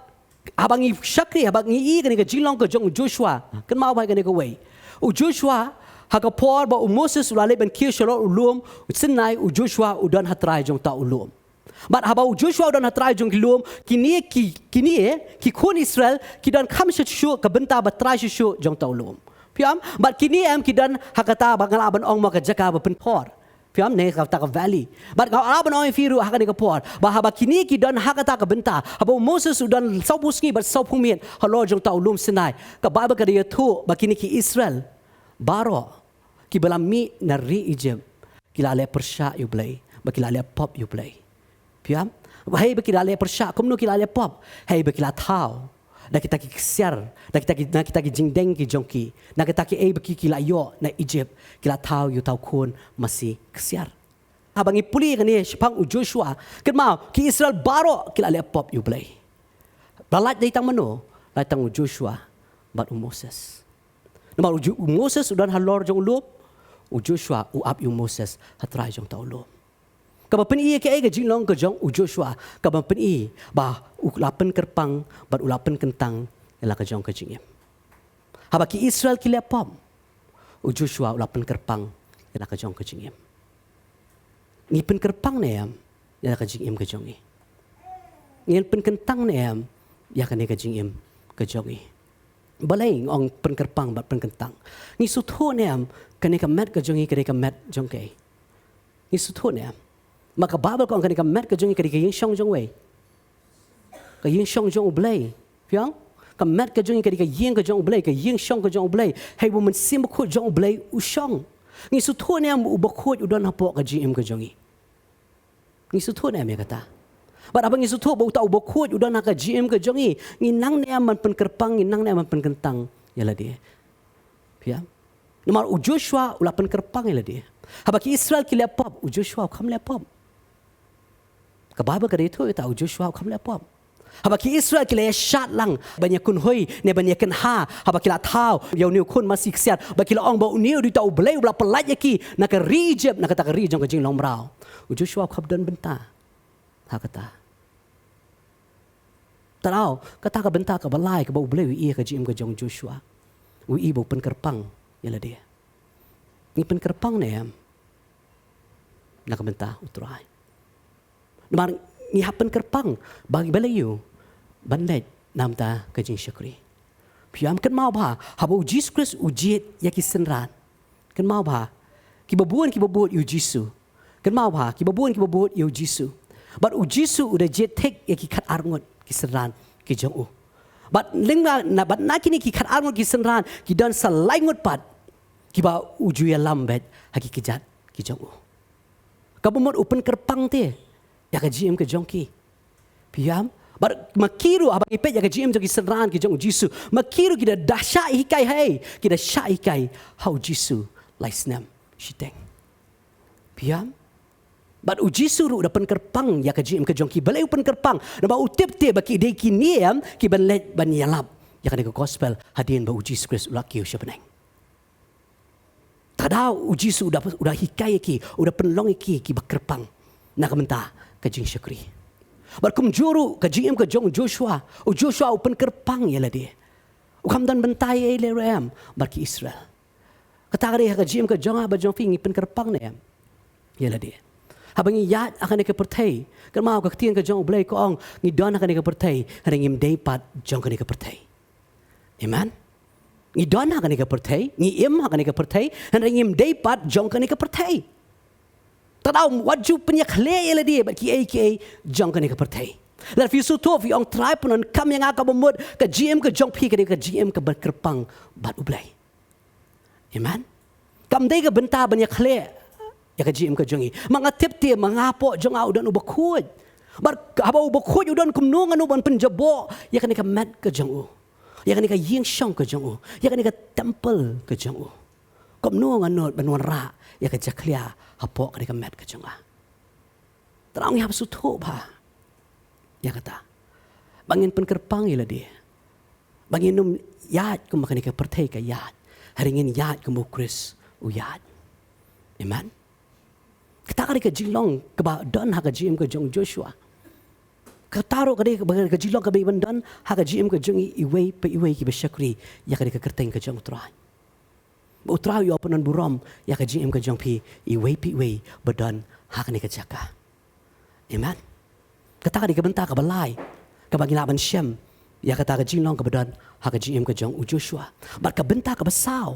haba ngi shakri, haba ngi i kane ka jinglong ka jong u Joshua, kynmaw bha ïa kane kawei. U Joshua, ha ka por ba u Moses u la leit ban kiew shalor u lum Sinai, u Joshua u don ha trai jong uta u lum. Bad haba u Joshua u don ha trai jong ki lum, kine ki, kine ki khun Israel ki don kham shuh shuh ka bynta ba trai shuh shuh jong uta u lum. Phi ong, bad kine em ki don ha kata ba nga lah ban ong mo ka jaka ba pynthor. Phi ong, ne kata ka valley. Bad nga lah ban ong ïa phi ruh ha kane ka por ba haba kine ki don ha kata ka bynta, haba u Moses u don sawphew sngi bad sawphew miet halor jong uta u lum Sinai, ka Baibl ka da ïathuh ba kine ki Israel baroh kiba la mih na ri Egypt ki la leh pyrshah ïa U Blei, ba ki la leh pop ïa U Blei. Phi ong? Hei ba ki la leh pyrshah, kumno ki la leh pop? Hei ba ki la thaw da kita ki ksiar, da kita ki, na kita ki jingdeng ki jong ki, na kita kiei ba ki, ki la ïoh na Egypt, ki la thaw ïa uta u khun masi ksiar. Haba ngi pule kane shaphang u Joshua, kynmaw ki Israel baroh ki la leh pop ïa U Blei. Ba lait dei tang mano? Lait tang u Joshua bad u Moses. Namar u Jo-, u Moses u don halor jong u lum, u Joshua u ap ïa u Moses ha trai jong uta u lum. Kaba pyni ïa kaei ka jinglong ka jong u Joshua, kaba pyni ba u la pynkyrpang bad u la pynkyntang ïa la ka jong ka jingim. Haba ki Israel ki leh pop, u Joshua u la pynkyrpang ïa la ka jong ka jingim. Ngi pynkyrpang ne em ïa la ka jingim ka jong ngi? Ngi pynkyntang ne em ïa kane ka jingim ka jong ngi? Balei nga ong pynkyrpang bad pynkyntang? Ngi sngewthuh ne em kane ka met ka jong ngi ka dei ka met jong kaei? Ngi sngewthuh ne em? Ma ka Baibl ka ong kane ka met ka jong ngi ka dei ka ïing shong jong uwei? Ka ïing shong jong U Blei. Phi ong? Ka met ka jong ngi ka dei ka ïing ka jong U Blei, ka ïing shong ka jong U Blei. Hei, U Mynsiem Bakhuid jong U Blei u shong. Ngi sngewthuh ne em u Bakhuid u don hapoh ka jingim ka jong ngi? Ngi sngewthuh ne em ïa kata? Bad haba ngi sngewthuh ba uta u Bakhuid u don ha ka jingim ka jong ngi, ngi nang ne em ban pynkyrpang, ngi nang ne em ban pynkyntang ïa lade? Phi ong? Namar u Joshua u la pynkyrpang ïa lade. Haba ki Israel ki leh pop, u Joshua u kham leh pop. Ka Baibl ka dei thuh ïa uta u Joshua u kham leh pop. Haba ki Israel ki la ïa shad lang ban ïa kynhoi ne ban ïa kynha, haba ki la thaw ïa une u khun masi ksiar, ba ki la ong ba une u dei uta U Blei uba la pyllait ïa ki na ka ri Ijipt, na kata ka ri jong ka jinglong mraw, u Joshua u kham don bynta ha kata. Te dei kata ka bynta kaba lai kaba U Blei u ïohi ha ka jingim ka jong u Joshua. U ïohi ba u pynkyrpang ïa lade. Ngi pynkyrpang ne em na ka bynta U Trai? Namar ngi hap pynkyrpang ba ngi balei ïa u ban leit na ka bynta ka jingshakri. Phi ong? Kynmaw bha, haba u Jisu Khrist u jied ïa ki synran, kynmaw bha, kiba bun kiba bud ïa u Jisu. Kynmaw bha, kiba bun kiba bud ïa u Jisu. Bad u Jisu u da jied thik ïa ki khatar ngut ki synran ki jong u. Bad lyngba na, bad na kine ki khatar ngut ki synran ki don sa lai ngut pat kiba u ju ïalam beit ha ki kjat ki jong u. Kaba mut u pynkyrpang te ïa ka jingim ka jong ki. Phi ong? Bad ma ki ruh, haba ngi peit ïa ka jingim jong ki synran ki jong u Jisu, ma ki ruh ki da, da shah hikai ha ei? Ki da shah hikai ha u Jisu lai snem shiteng. Phi ong? Bad u Jisu ruh u da pynkyrpang ïa ka jingim ka jong ki. Balei u pynkyrpang? Namar u tip te ba ki dei kine em kiban leit ban ïalap ïa kane ka gospel hadien ba u Jisu Khrist u la kiew sha bneng. Te dei u Jisu u da, u da hikai ïa ki, u da pynlong ïa ki kiba kyrpang na ka bynta ka jingshakri. Bad kumjuh ruh ka jingim ka jong u Joshua, u Joshua u pynkyrpang ïa lade. U kham don bynta ei ei lei ruh em bad ki Israel. Kata ka dei ha ka jingim ka jong nga bad jong phi, ngi pynkyrpang ne em ïa lade? Haba ngi ïaid ha kane ka pyrthei, kynmaw ka ktien ka jong U Blei ka ong ngi don ha kane ka pyrthei hynrei ngim dei pat jong kane ka pyrthei. Amen. Ngi don ha kane ka pyrthei, ngi im ha kane ka pyrthei, hynrei ngim dei pat jong kane ka pyrthei. Te dei wat ju pynïakhleh ïa lade bad kiei kiei jong kane ka pyrthei. Lada phi sngewthuh, phi ong, Trai, pyndonkam ïa nga, kaba mut ka jingim ka jong phi ka dei ka jingim kaba kyrpang bad U Blei. Amen. Kam dei ka bynta ban ïakhleh ïa ka jingim ka jong ngi. Ma nga tip te ma nga hapoh jong nga u don u Bakhuid. Bad haba u Bakhuid u don, kumno ngan nud ban pynjaboh ïa kane ka met ka jong u, ïa kane ka ïing shong ka jong u, ïa kane ka temple ka jong u? Kumno ngan nud ban wanrah ïa ka jakhlia hapoh kane ka met ka jong nga? Te dei ngi hap sngewthuh bha ïa kata, ba ngin pynkyrpang ïa lade, ba ngin ym ïaid kumba kane ka pyrthei ka ïaid, hynrei ngin ïaid kumba u Khrist u ïaid. Amen. Kata ka dei ka jinglong kaba don ha ka jingim ka jong u Joshua. Kata ruh ka dei kaba, ka jinglong kaba ban don ha ka jingim ka jong i, iwei pa iwei kiba shakri ïa ka dei ka kyrteng ka jong u Trai. Ba u Trai u ïoh pynburom ïa ka jingim ka jong phi, iwei pa iwei ba don ha kane ka jaka. Amen. Kata ka dei ka bynta kaba lai kaba ngi lah ban shem ïa kata ka jinglong kaba don ha ka jingim ka jong u Joshua. Bad ka bynta kaba saw,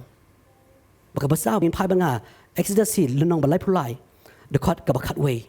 ba kaba saw, ngin phai bad nga Exodus hi lynnong ba laiphew lai, dkhot kaba khatwei.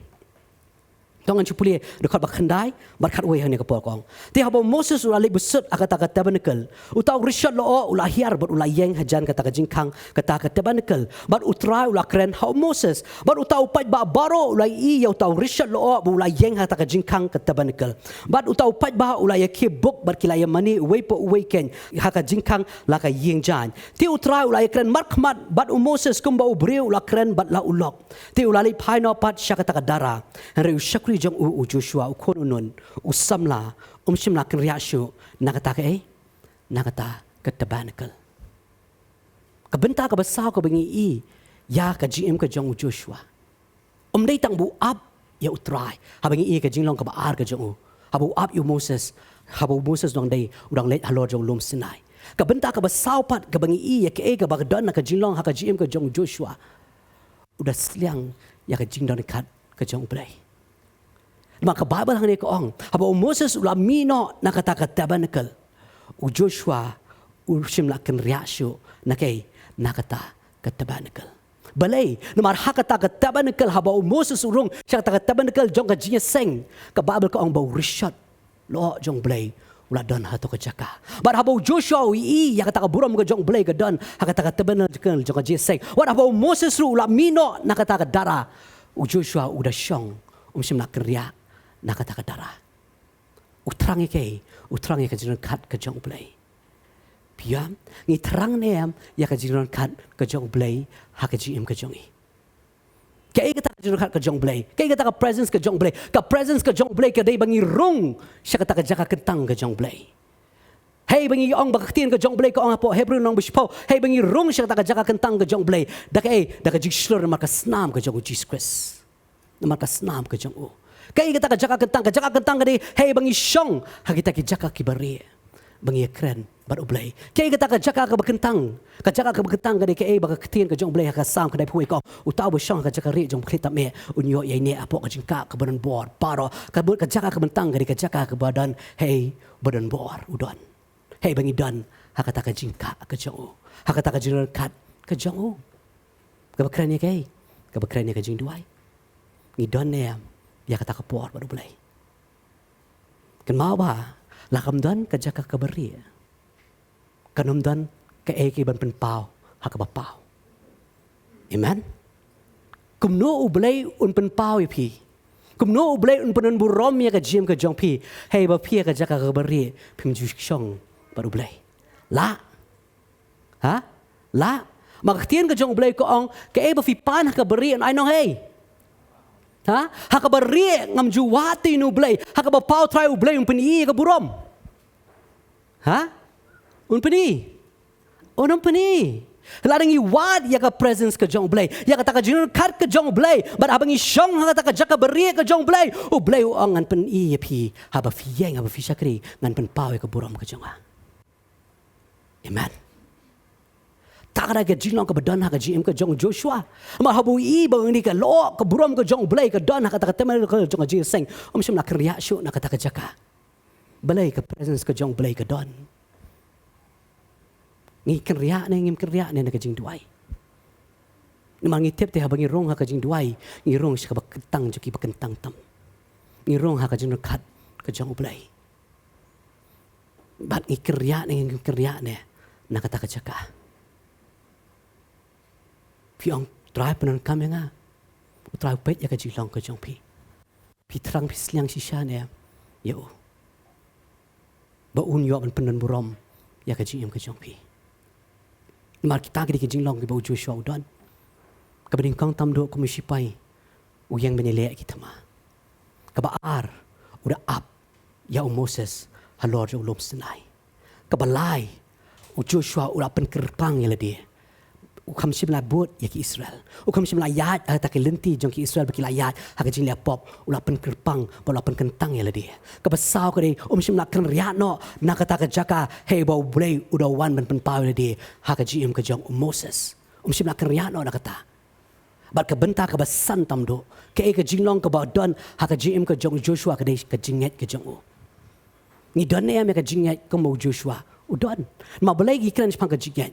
To ngan shu pule dkhot ba khyndai bad khatwei hangne ka por, ka ong: Te haba u Moses u la leit bsut ha kata ka tabernakl, uta u rishot lyoh u la hiar bad u la ïeng hajan kata ka jingkhang kata ka tabernakl. Bad u Trai u la kren ha u Moses. Bad uta u paidbah baroh u la ïohi ïa uta u rishot lyoh ba u la ïeng ha kata ka jingkhang ka tabernakl. Bad uta u paidbah u la ïakhie buk bad ki la ïamane uwei pa uwei keiñ ha ka jingkhang la ka ïing jaiñ. Te u Trai u la ïakren markhmat bad u Moses kumba u briew u la kren bad la u lok. Te u la leit phai noh pat sha kata ka dara. Hynrei u shakri jong u, u Joshua u khun u Nun, u samla, um shym la kynriah shuh na kata kaei, na kata ka tabernakl. Ka bynta kaba saw kaba ngi ïohi ïa ka jingim ka jong u Joshua, um dei tang ba u ap ïa U Trai. Haba ngi ïohi ka jinglong kaba ar ka jong u, haba u ap ïa u Moses, haba u Moses u dang dei, u dang leit halor jong u lum Sinai. Ka bynta kaba saw pat kaba ngi ïohi ïa kaei kaba ka don na ka jinglong ha ka jingim ka jong u Joshua, u da sliang ïa ka jingdon kat ka jong U Blei. Namar ka Baibl hangne ka ong, haba u Moses u la mih noh na kata ka tabernacle, u Joshua um shym la kynriah shuh na kaei, na kata ka tabernacle. Balei? Namar ha kata ka tabernacle, haba u Moses u rung sha kata ka tabernacle jong ka jingïaseng, ka Baibl ka ong ba u rishot lyoh jong U Blei u la don ha kato ka jaka. Bad haba u Joshua u ïohi ïa kata ka burom ka jong U Blei ka don ha kata ka tabernacle jong ka jingïaseng, wat haba u Moses ruh u la mih noh na kata ka dara, u Joshua u da shong, um shym la kynriah na kata ka dara. U thrang ïa kaei? U thrang ïa ka jingdon kat ka jong U Blei. Phi ïohi, ngi thrang ne em ïa ka jingdon kat ka jong U Blei ha ka jingim ka jong ngi? Kaei kata ka jingdon kat ka jong U Blei? Kaei kata ka presence ka jong U Blei? Ka presence ka jong U Blei ka dei ba ngi rung sha kata ka jaka kyntang ka jong U Blei. Hei ba ngi ong ba ka ktien ka jong U Blei ka ong hapoh Hebru lynnong ba shiphew, hei ba ngi rung sha kata ka jaka kyntang ka jong U Blei, da kaei? Da ka jingshlur namar ka snam ka jong u Jisu Khrist. Namar ka snam ka jong u. Kaei kata ka jaka kyntang? Ka jaka kyntang ka dei hei ba ngi shong ha kita ki jaka kiba rieh, ba ngi ïakren bad U Blei. Kaei kata ka jaka kaba kyntang? Ka jaka kaba kyntang ka dei kaei ba ka ktien ka jong U Blei ha ka Salm ka dai phew wei ka ong, uta uba shong ha ka jaka rieh jong U Bakhlieh tam eh un ïoh ïaineh hapoh ka jingkah kaba don bor baroh. Ka, ka jaka kaba kyntang ka dei ka jaka kaba don, hei, ba don bor u don. Hei ba ngi don ha kata ka jingkah ka jong u, ha kata ka jingdon kat ka jong u. Kaba kren ïa kaei? Kaba kren ïa ka jingduwai. Ngi don ne em ïa kata ka por bad U Blei? Kynmaw ba la kam don ka jaka kaba rieh, kan ym don kaei kaei ban pynpaw ha kaba paw. Amen. Kumno U Blei un pynpaw ïa phi? Kumno U Blei un pyndon burom ïa ka jingim ka jong phi, hei ba phi ha ka jaka kaba rieh phim ju shong bad U Blei? Lah? Ha? Lah? Ma ka ktien ka jong U Blei ka ong, kaei ba phi pan ha kaba rieh un ai nonghei? Ha? Ha kaba rieh ngam ju wad te ïa U Blei. Ha kaba paw Trai U Blei un pyni ïa ka burom. Ha? Un pyni? Un ym pyni. Lada ngi wad ïa ka presence ka jong U Blei, ïa kata ka jingdon kat ka jong U Blei, bad haba ngi shong ha kata ka jaka ba rieh ka jong U Blei, U Blei u ong, ngan pyni ïa phi, haba phi ïeng, haba phi shakri, ngan pynpaw ïa ka burom ka jong nga. Amen. Ta ka dei ka jinglong kaba don ha ka jingim ka jong u Joshua. Namar haba u ïohi ba ngi ka lyoh ka burom ka jong U Blei ka don ha kata ka tabernacle jong ka jingïaseng, um shym la kynriah shuh na kata ka jaka. Balei? Ka presence ka jong U Blei ka don. Ngi kynriah ne ngim kynriah ne na ka jingduwai? Namar ngi tip te haba ngi rung ha ka jingduwai, ngi rung sha kaba kyntang jong kiba kyntang tam. Ngi rung ha ka jingdon kat ka jong U Blei. Bad ngi kynriah ne ngim kynriah ne na kata ka jaka? Phi ong, Trai pyndonkam ïa nga. U Trai u peit ïa ka jinglong ka jong phi. Phi thrang phi sliang shisha ne ïa u, ba un ïoh ban pyndon burom ïa ka jingim ka jong phi? Namar kita ki dei ki jinglong kiba u Joshua u don. Kaba nyngkong, tam duh kum u sipai, u ïeng ban ïaleh ki thma. Kaba ar, u da ap ïa u Moses halor jong u lum Sinai. Kaba lai, u Joshua u la pynkyrpang ïa lade. U kham shym la bud ïa ki Israel. U kham shym la ïaid ha kata ki lynti jong ki Israel ba ki la ïaid ha ka jingleh pop. U la pynkyrpang bad u la pynkyntang ïa lade. Kaba saw ka dei, um shym la kynriah noh na kata ka jaka, hei ba U Blei u da wan ban pynpaw ïa lade ha ka jingim ka jong u Moses. Um shym la kynriah noh na kata. Bad ka bynta kaba san, tam duh, kaei ka jinglong kaba don ha ka jingim ka jong u Joshua ka dei ka jingngeit ka jong u. Ngi don ne em ïa ka jingngeit kum u Joshua u don? Namar balei ngi kren shaphang ka jingngeit?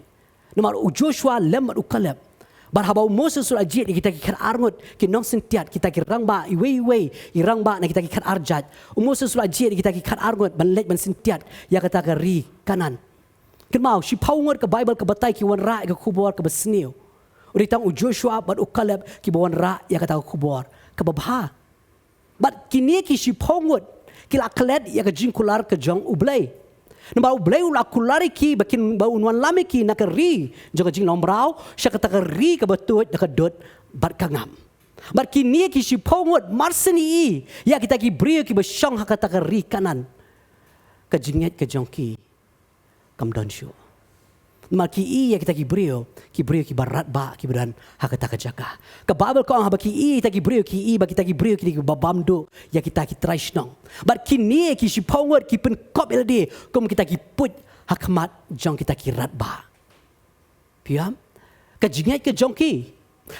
Namar u Joshua lem bad u Kaleb, bad haba u Moses u la jied ïa kita ki khatar ngut ki nongsyntiat, kita ki rangbah, iwei iwei i rangbah na kita ki khatar jait, u Moses u la jied ïa kita ki khatar ngut ban leit ban syntiat ïa kata ka ri Kanaan. Kynmaw, shiphew ngut ka Baibl ka batai ki wanrah ïa ka khubor kaba sniew. U dei tang u Joshua bad u Kaleb kiba wanrah ïa kata ka khubor kaba bha. Bad kine ki shiphew ngut ki la klet ïa ka jingkular ka jong U Blei. Namar U Blei u la kular ïa ki ba kin, ba un wanlam ïa ki na ka ri jong ka jinglong mraw, sha kata ka ri kaba tuid da ka dud bad ka ngam. Bad kine ki shiphew ngut, mar shen ïa kita ki briew kiba shong ha kata ka ri Kanaan, ka jingngeit ka jong ki kam don shuh. Namar ki i ïa kita ki briew, ki briew kiba radbah kiba don ha kata ka jaka. Ka Baibl ka ong haba ki i kita ki briew, ki i ba kita ki briew kine kiba bam duh ïa kita ki trai shnong. Bad kine ki shiphew ngut ki pynkop ïa lade kum kita ki puit ha khmat jong kita ki radbah. Phi ïam? Ka jingngeit ka jong ki,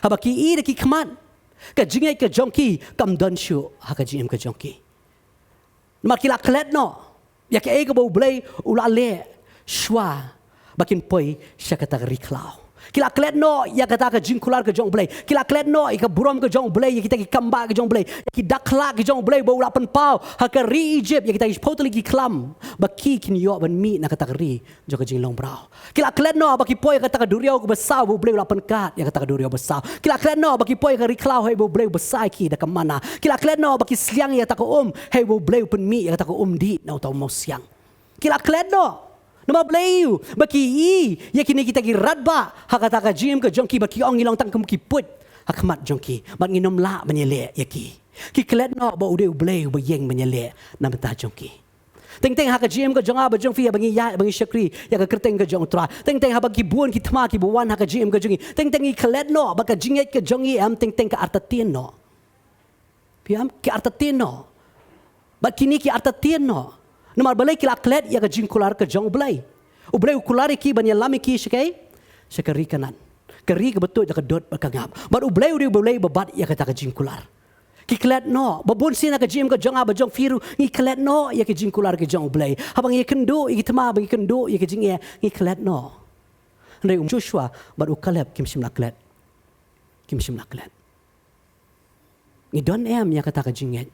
haba ki i da ki khmat, ka jingngeit ka jong ki kam don shuh ha ka jingim ka jong ki. Namar ki la klet noh ïa kaei kaba U Blei u la leh shuwa ba kin poi sha kata ka ri khlaw. Ki la klet noh ïa kata ka jingkular ka jong U Blei. Ki la klet noh ïa ka burom ka jong U Blei, ïa kita ki kambah ka jong U Blei, ïa ki dakhla ka jong U Blei ba u la pynpaw ha ka ri Egypt, ïa kita ki shiphew tylli ki khlam ba ki kin ïoh ban mih na kata ka ri jong ka jinglong mraw. Ki la klet noh ba ki poi ha kata ka duriaw kaba saw ba U Blei u la pynkhat ïa kata ka duriaw ba saw. Ki la klet noh ba ki poi ha ka ri khlaw hei ba U Blei u basai ki da ka manna. Ki la klet noh ba ki sliang ïa kata ka um hei ba U Blei u pynmih ïa kata ka um dih na uta u mawsiang. Ki la klet noh. Namar balei? Ba ki i ïa kine kita ki radbah ha kata ka jingim ka jong ki, bad ki ong ngi long tang kum ki puit ha khmat jong ki, bad ngin ym lah ban ïaleh ïa ki. Ki klet noh ba u dei U Blei uba ïeng ban ïaleh na bynta jong ki. Teng teng ha ka jingim ka jong nga bad jong phi, haba ngi ïaid, ba ngi shakri ïa ka kyrteng ka jong U Trai, teng teng haba ki bun ki thma kiba wan ha ka jingim ka jong ngi, teng teng ngi klet noh ba ka jingngeit ka jong ngi em teng teng ka artatien noh. Phi ïam? Ki artatien noh. Bad kine ki artatien noh. Namar balei? Ki la klet ïa ka jingkular ka jong U Blei. U Blei u kular ïa ki ban ïalam ïa ki sha kaei? Sha ka ri Kanaan, ka ri kaba tuid da ka dud bad ka ngap. Bad U Blei u dei U Blei uba bat ïa kata ka jingkular. Ki klet noh. Ba bun sien ha ka jingim ka jong nga bad jong phi ruh ngi klet noh ïa ka jingkular ka jong U Blei. Haba ngi ïakynduh ïa ki thma, ba ngi ïakynduh ïa ka jingeh, ngi klet noh. Hynrei u Joshua bad u Kaleb kim shym la klet. Kim shym la klet. Ngi don em ïa kata ka jingngeit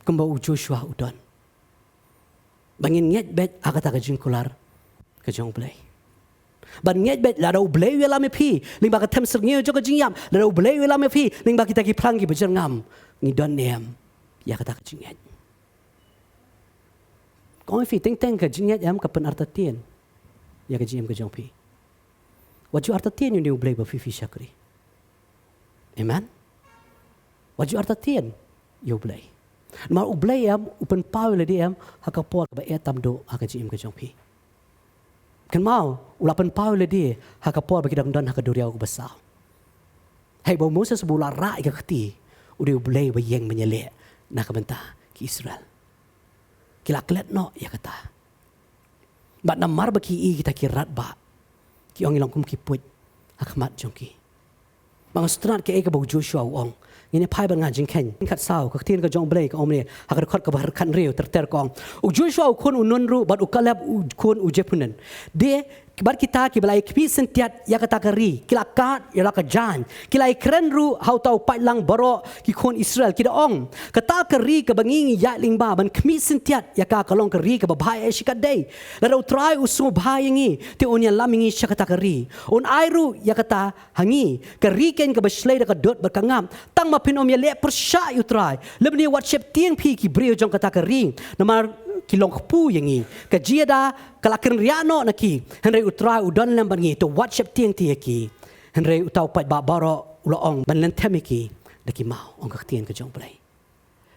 kumba u Joshua u don, ba ngin ngeit beit ha kata ka jingkular ka jong U Blei? Ban ngeit beit lada U Blei u ïalam ïa phi lyngba ka them syrngiew jong ka jingïap, lada U Blei u ïalam ïa phi lyngba kita ki phlang kiba jyrngam, ngi don em ïa kata ka jingngeit? Kong ïa phi, teng teng ka jingngeit em ka pynartatien ïa ka jingim ka jong phi. Wat ju artatien ïa une U Blei ba phi, phi shakri. Amen. Wat ju artatien ïa U Blei. Namar U Blei em u pynpaw ïa lade em ha ka por kaba eh tam duh ha ka jingim ka jong phi. Kynmaw, u la pynpaw ïa lade ha ka por ba ki dang don ha ka duriaw kaba saw. Hei ba u Moses ba u la rah ïa ka kti, u dei U Blei ba ïeng ban ïaleh na ka bynta ki Israel. Ki la klet noh ïa kata. Bad namar ba ki i kita ki radbah, ki ong ngi long kum ki puit ha khmat jong ki. Ba nga sngewtynnat kaei kaba u Joshua u ong. Ngin ïa phai bad nga Jingkheiñ khatsaw, ka ktien ka jong U Blei ka ong kumne, ha ka dkhot kaba khathynriew ter ter ka ong: U Joshua u khun u Nun ruh bad u Kaleb u khun u Jephunneh, de bad kita kiba la ïa khmih syntiat ïa kata ka ri, ki la kad ïa la ka jaiñ, ki la ïa kren ruh ha uta u paidlang baroh ki khun Israel, ki da ong: Kata ka ri kaba ngi ngi ïaid lyngba ban khmih syntiat ïa ka, ka long ka ri kaba bha eh shikatdei. Lada U Trai u sngewbha ïa ngi, te un ïalam ïa ngi sha kata ka ri, un ai ruh ïa kata ha ngi, ka ri keiñ kaba shlei da ka dud bad ka ngap. Tang ma phin ym ïaleh pyrshah ïa U Trai, lymne wat sheptieng phi ki briew jong kata ka ri, namar ki long kpu ïa ngi. Ka jingïada ka la kynriah noh na ki, hynrei U Trai u don lem bad ngi, to wat sheptieng te ïa ki. Hynrei uta u paidbah baroh u la ong ban lynthem ïa ki da ki maw, ong ka ktien ka jong U Blei.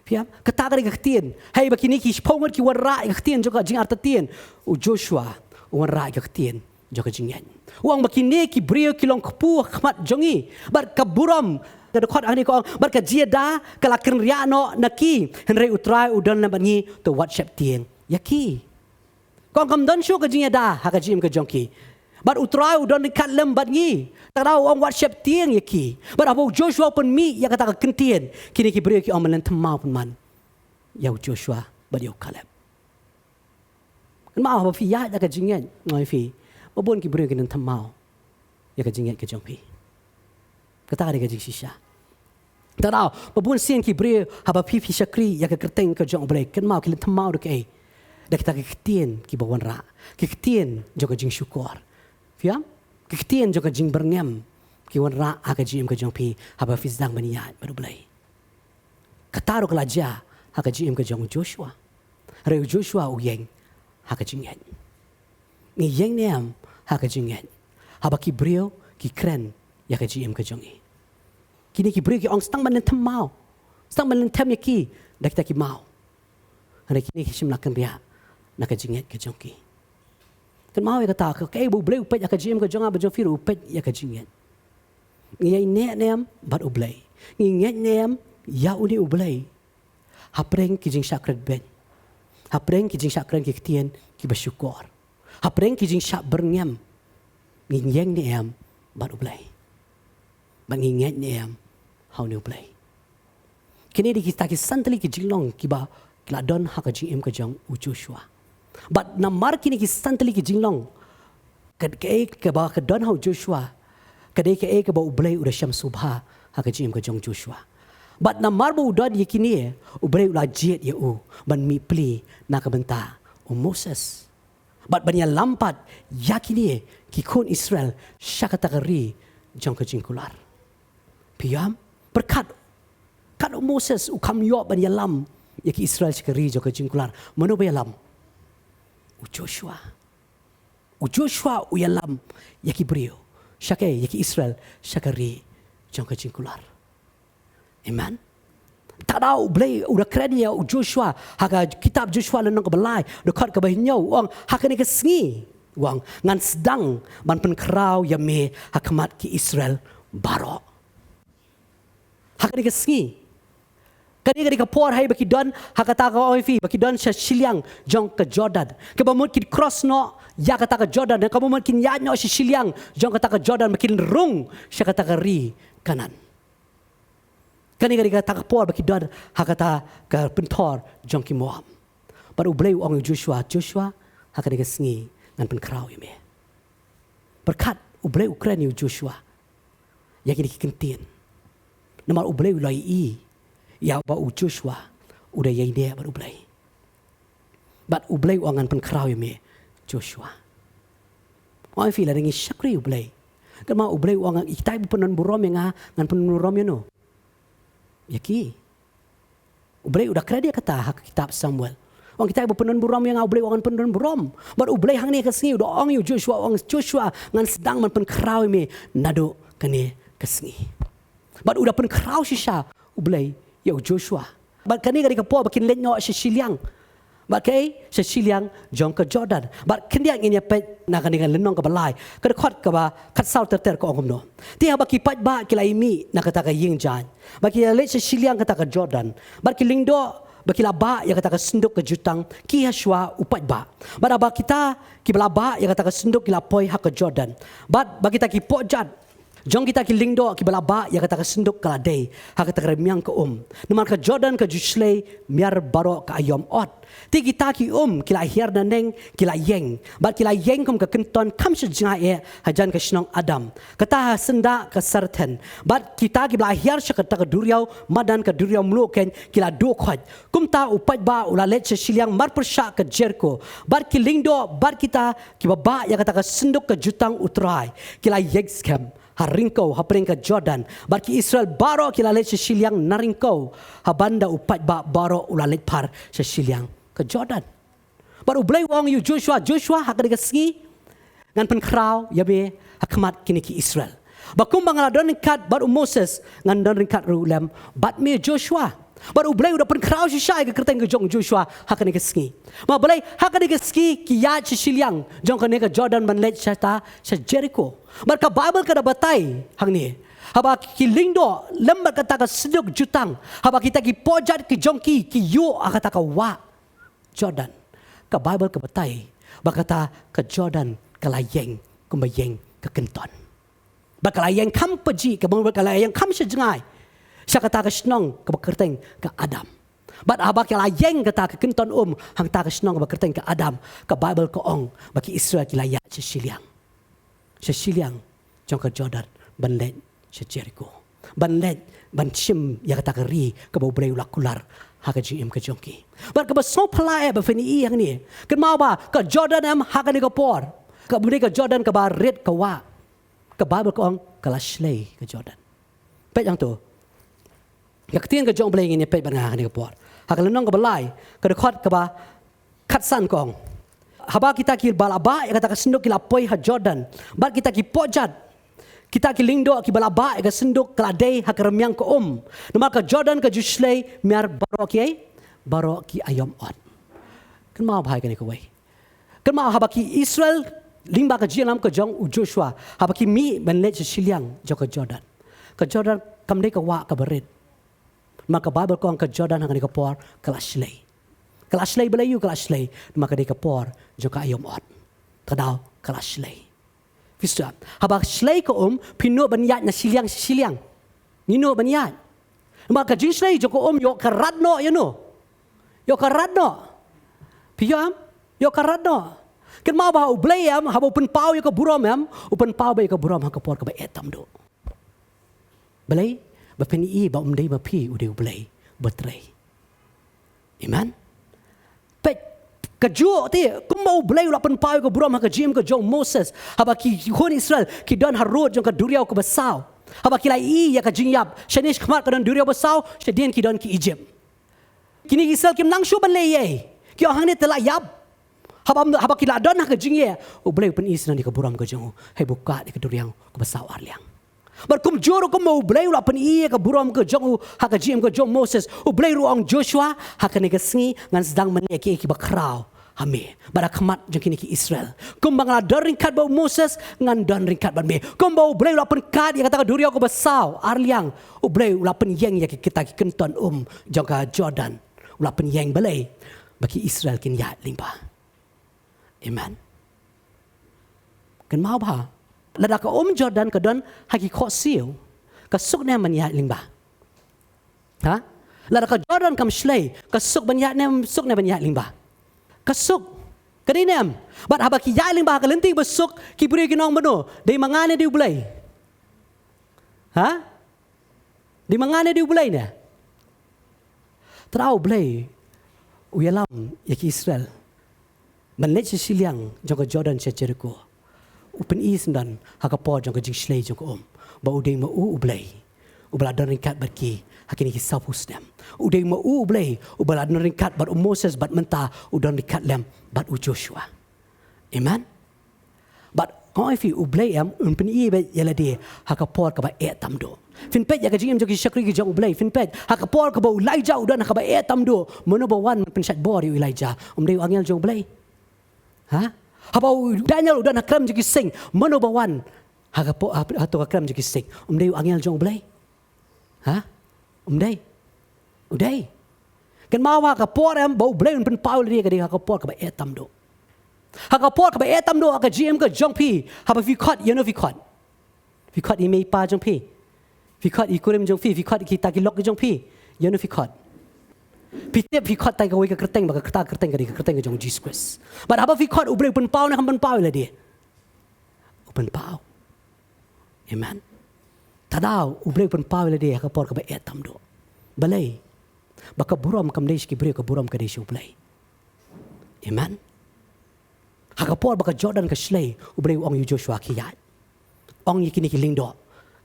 Phi ïam? Kata ka dei ka ktien. Hei ba kine ki shiphew ngut ki wanrah ïa ka ktien jong ka jingartatien, u Joshua u wanrah ïa ka ktien jong ka jingngeit. U ong ba kine ki briew ki long kpu ha khmat jong ngi, bad ka burom, ka dkhot hangne ka ong, bad ka jingïada ka la kynriah noh na ki, hynrei U Trai u don lem bad ngi, to wat sheptieng ïa ki. Kong, kam don shuh ka jingïada ha ka jingim ka jong ki. Bad U Trai u don ryngkat lem bad ngi. Te u ong wat sheptieng ïa ki. Bad haba u Joshua u pynmih ïa kata ka ktien, kine ki briew ki ong ban lynthem maw pynban ïa u Joshua bad ïa u Kaleb. Kynmaw, haba phi ïaid da ka jingngeit, nga ong ïa phi, ba bun ki briew kin lynthem maw ïa ka jingngeit ka jong phi. Kata ka dei ka jingshisha. Te u, ba bun sien ki briew, haba phi, phi shakri ïa ka kyrteng ka jong U Blei, kynmaw, ki lynthem maw da kaei? Da kita ki ktien kiba wanrah, ki ktien jong ka jingshukor. Phi ïam? Ki ktien jong ka jingbyrngem ki wanrah ha ka jingim ka jong phi haba phi sdang ban ïaid bad U Blei. Kata ruh ka la jia ha ka jingim ka jong u Joshua. Hynrei u Joshua u ïeng ha ka jingngeit. Ngi ïeng ne em ha ka jingngeit haba ki briew ki kren ïa ka jingim ka jong ngi? Kine ki briew ki ong, sdang ban lynthem maw, sdang ban lynthem ïa ki da kita ki maw. Hynrei kine ki shym la kynriah na ka jingngeit ka jong ki. Kynmaw ïa kata, ka, kaei ba U Blei u peit ïa ka jingim ka jong nga, ba jong phi ruh u peit ïa ka jingngeit. Ngi ïaineh ne em bad U Blei? Ngi ngeit ne em ïa une U Blei hapdeng ki jingshah kren beiñ, hapdeng ki jingshah kren ki ktien kiba shukor, hapdeng ki jingshah byrngem? Ngi ïeng ne em bad U Blei? Bad ngi ngeit ne em ha une U Blei? Kine dei kita ki san tylli ki jinglong kiba ki la don ha ka jingim ka jong u Joshua. Bad namar kine ki san tylli ki jinglong, ka, kaei kaba ka don ha u Joshua, ka dei kaei kaba U Blei u da shem sngewbha ha ka jingim ka jong u Joshua. Bad namar ba u don ïa kine, U Blei u la jied ïa u ban mih pli na ka bynta u Moses, bad ban ïalam pat ïa kine ki khun Israel sha kata ka ri jong ka jingkular. Phi ïohi? Pyrkhat, kat u Moses u kham ïoh ban ïalam ïa ki Israel sha ka ri jong ka jingkular, mano ba ïalam? U Joshua. U Joshua u ïalam ïa ki briew, sha kaei? Ïa ki Israel sha ka ri jong ka jingkular. Amen. Te da U Blei u da kren ïa u Joshua ha ka kitab Joshua lynnong kaba lai, dkhot kaba hynñiew, u ong, ha kane ka sngi, u ong, ngan sdang ban pynkhraw ïa me ha khmat ki Israel baroh. Ha kane ka sngi. Kane ka dei ka por, haba ki don ha kata, ka ong ïa phi, ba ki don sha shiliang jong ka Jordan, kaba mut kin cross noh ïa kata ka Jordan, kaba mut kin ïaid noh sha shiliang jong kata ka Jordan, ba kin rung sha kata ka ri Kanaan. Kane ka dei kata ka por ba ki don ha kata ka pynthor jong ki Moab. Bad U Blei u ong ïa u Joshua, Joshua, ha kane ka sngi ngan pynkhraw ïa me. Pyrkhat, U Blei u kren ïa u Joshua ïa kine ki kyntien. Namar U Blei u la ïohi ïa ba u Joshua u da ïaineh bad U Blei. Bad U Blei u ong, ngan pynkhraw ïa me, Joshua. Ong ïa phi, lada ngi shakri U Blei, kynmaw U Blei u ong, ïa kita kiba pyndonburom ïa nga, ngan pyndonburom ïano? Ïa ki. U Blei u da kren ïa kata ha ka kitab Samuel. U ong, kita kiba pyndonburom ïa nga, U Blei u ong, ngan pyndonburom. Bad U Blei hangne ka sngi u da ong ïa u Joshua, u ong, Joshua, ngan sdang ban pynkhraw ïa me naduh kane ka sngi. Bad u da pynkhraw shisha U Blei ïa u Joshua. Bad kane ka dei ka por ba kin leit noh sha shiliang. Bad kaei? Sha shiliang jong ka Jordan. Bad khyndiat ngin ïa peit na kane ka lynnong kaba lai, ka dkhot kaba khatsaw ter ter, ka ong kumno: Te haba ki paidbah ki la ïa mih na kata ka ïing jaiñ, bad ki la leit sha shiliang kata ka Jordan, bad ki lyngdoh ba ki la bah ïa kata ka synduk ka jutang, ki ha shuwa u paidbah. Bad haba kita kiba la bah ïa kata ka synduk ki la poi ha ka Jordan, bad ba kita ki pohjat jong kita ki lyngdoh kiba la bah ïa kata ka synduk ka la dei ha kata ka rmiang ka um, namar ka Jordan ka ju shlei miar baroh ka aïom ot. Te kita ki um ki la hiar naneng, ki la ïeng, bad ki la ïeng kum ka kynton kham sha jngai eh hajan ka shnong Adam, kata ha syndah ka Sarethen. Bad kita kiba la hiar sha kata ka duriaw madan, ka duriaw mluh keiñ, ki la duh khoit. Kumta u paidbah u la leit sha shiliang marpyrshah ka Jeriko. Bad ki lyngdoh bad kita kiba bah ïa kata ka synduk ka jutang U Trai ki la ïeng skhem ha ryngkew hapdeng ka Jordan. Bad ki Israel baroh ki la leit sha shiliang na ryngkew, ha bynta u paidbah baroh u la leit phar sha shiliang ka Jordan. Bad U Blei u ong ïa u Joshua, Joshua, ha kane ka sngi ngan pynkhraw ïa me ha khmat kine ki Israel. Bad kumba nga la don ryngkat bad u Moses, ngan don ryngkat ruh lem bad me, Joshua. Bad U Blei u da pynkhraw shisha ïa ka kyrteng ka jong u Joshua ha kane ka sngi. Namar balei? Ha kane ka sngi ki ïaid sha shiliang jong kane ka Jordan ban leit shata sha Jeriko. Bad ka Baibl ka da batai hangne, haba ki lyngdoh lem bad kata ka synduk jutang, haba kita ki pohjat ki jong ki ki ïuh ha kata ka wah Jordan, ka Baibl ka batai ba kata ka Jordan ka la ïeng kumba ïeng ka kynton. Bad ka la ïeng kham pajih, ka bang, bad ka la ïeng kham sha jngai sha kata ka shnong kaba kyrteng ka Adam. Bad haba ka la ïeng kata ka kynton um ha kata ka shnong kaba kyrteng ka Adam, ka Baibl ka ong ba ki Israel ki la ïaid sha shiliang, sha shiliang jong ka Jordan ban leit sha Jeriko, ban leit ban shim ïa kata ka ri kaba U Blei u la kular ha ka jingim ka jong ki. Bad kaba sngewphylla eh ba phin ïohi hangne, kynmaw ba ka Jordan em ha kane ka por, kaba ne ka Jordan kaba rit ka wah, ka Baibl ka ong ka la shlei ka Jordan. Peit hangto, ka ktien ka jong U Blei ngin ïa peit bad nga ha kane ka por, ha ka lynnong kaba lai, ka dkhot kaba khatsan ka ong: Haba kita kiba la bah ïa kata ka synduk ki la poi ha Jordan, bad kita ki pohjat, kita ki lyngdoh kiba la bah ïa ka synduk ka la dei ha ka rmiang ka um, namar ka Jordan ka ju shlei miar baroh ki, baroh ki aïom ot. Kynmaw bha ïa kane kawei. Kynmaw, haba ki Israel Lyngba ka jingïalam ka jong u Joshua, haba ki mih ban leit sha shiliang jong ka Jordan. Ka Jordan kam dei ka wah kaba rit. Namar ka Baibl ka ong ka Jordan ha kane ka por ka la shlei. Ka la shlei balei ïoh ka la shlei? Namar ka dei ka por jong ka aïom ot. Te daw ka la shlei. Phi sngewthuh? Haba shlei ka um, phi nud ban ïaid na shiliang sha shiliang. Ngi nud ban ïaid. Namar ka jingshlei jong ka um ïoh ka rat noh ïa no. Ïoh ka rat noh. Phi ïoh em? Ïoh ka rat noh. Kynmaw ba U Blei em, haba u pynpaw ïa ka burom em, u pynpaw beit ïa ka burom ha ka por kaba eh tam duh. Balei? Ba phin ïohi ba um dei ma phi, u dei U Blei ba trei. Amen. Peit, kajuh te, kumba U Blei u la pynpaw ïa ka burom ha ka jingim ka jong u Moses. Haba ki khun Israel ki don harud jong ka duriaw kaba saw. Haba ki la ïohi ïa ka jingïap, shane shakhmat ka don duriaw ba saw, shadien ki don ki Egypt. Kine ki Israel kim nang shuh ban leh ei ei. Ki ong hangne te la ïap. Haba, haba ki la don ha ka jingeh, U Blei u pyni sngewbha ïa ka burom ka jong u. Hei buh kat ïa ka duriaw kaba saw ar liang. Bad kumjuh ruh kumba U Blei u la pyni ïa ka burom ka jong u ha ka jingim ka jong u Moses. U Blei ruh u ong Joshua, ha kane ka sngi ngan sdang ban leh kiei kiei kiba khraw ha me bad ha khmat jong kine ki Israel. Kumba nga la don ryngkat bad u Moses, ngan don ryngkat bad me. Kumba U Blei u la pynkat ïa kata ka duriaw kaba saw ar liang, U Blei u la pynïeng ïa kita ki kynton um jong ka Jordan. U la pynïeng balei? Ba ki Israel kin ïaid lyngba. Amen. Kynmaw bha. Lada ka um Jordan ka don ha ki khohsiew, ka suk ne em ban ïaid lyngba? Ha? Lada ka Jordan kam shlei, ka suk ban ïaid ne em, suk ne em ban ïaid lyngba? Ka suk. Ka dei ne em? Bad haba ki ïaid lyngba ha ka lynti ba suk, ki briew kin ong mano? Dei ma nga ne dei U Blei? Ha? Dei ma nga ne dei U Blei ne? Te daw U Blei u ïalam ïa ki Israel ban leit sha shiliang jong ka Jordan sha Jeriko. U pyni sngewbha ha ka por jong ka jingshlei jong ka um ba u dei ma u U Blei uba la don ryngkat bad ki ha kine ki sawphew snem. U dei ma u U Blei uba la don ryngkat bad u Moses bad mynta u don ryngkat lem bad u Joshua. Amen. Bad nga ong ïa phi, U Blei em un pyni beit ïa lade ha ka por kaba eh tam duh. Phin peit ïa ka jingim jong ki shakri ki jong U Blei, phin peit ha ka por kaba u Elijah u don ha kaba eh tam duh, mano ba wan ban pynshait bor ïa u Elijah? Um dei u angel jong U Blei? Ha? Haba u Daniel u don ha krem jong ki sing, mano ba wan ha ka por, ha, ha to ka krem jong ki sing? Um dei u angel jong U Blei? Ha? Um dei. U dei. Kynmaw ha ka por em ba U Blei un pynpaw ïa lade ka dei ha ka por kaba eh tam duh. Ha ka por kaba eh tam duh ha ka jingim ka jong phi, haba phi khot, ïano phi khot? Phi khot i mei i pa jong phi? Phi khot i kurim jong phi? Phi khot kita ki lok jong phi? Ïano phi khot? Phi tip phi khot tang kawei ka kyrteng, ba kata ka kyrteng ka dei ka kyrteng ka jong u Jisu Khrist. Bad haba phi khot, U Blei u pynpaw ne kam pynpaw ïa lade? U pynpaw. Amen. Te daw U Blei u pynpaw ïa lade ha ka por kaba eh tam duh. Balei? Ba ka burom kam dei sha ki briew, ka burom ka dei sha U Blei. Amen. Ha ka por ba ka Jordan ka shlei, U Blei u ong ïa u Joshua, khie ïaid. Ong ïa kine ki lyngdoh,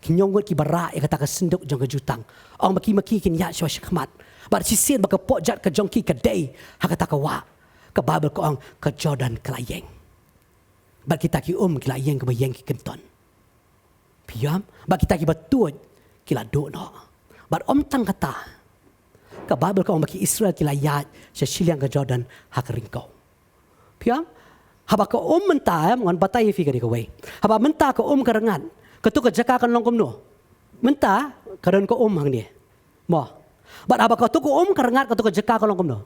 ki hynñiew ngut kiba rah ïa kata ka synduk jong ka jutang, ong ba ki ma ki kin ïaid shuwa shakhmat. Bad shisien ba ka pyrshah ka jong ki ka dei ha kata ka wah, ka Baibl ka ong ka Jordan ka la ïeng. Bad kita ki um ki la ïeng kaba ïeng ki kynton. Phi ïohi em? Bad kita kiba tuid ki la duh noh. Bad ym tang kata, ka Baibl ka ong ba ki Israel ki la ïaid sha shiliang ka Jordan ha ka ryngkew. Phi ïohi em? Haba ka um mynta, em, ngan batai ïa phi ka dei kawei. Haba mynta ka um ka rngat, kato ka jaka kan long kumno? Mynta ka don ka um hangne, mo. Bad haba kato ka um ka rngat, kato ka jaka kan long kumno?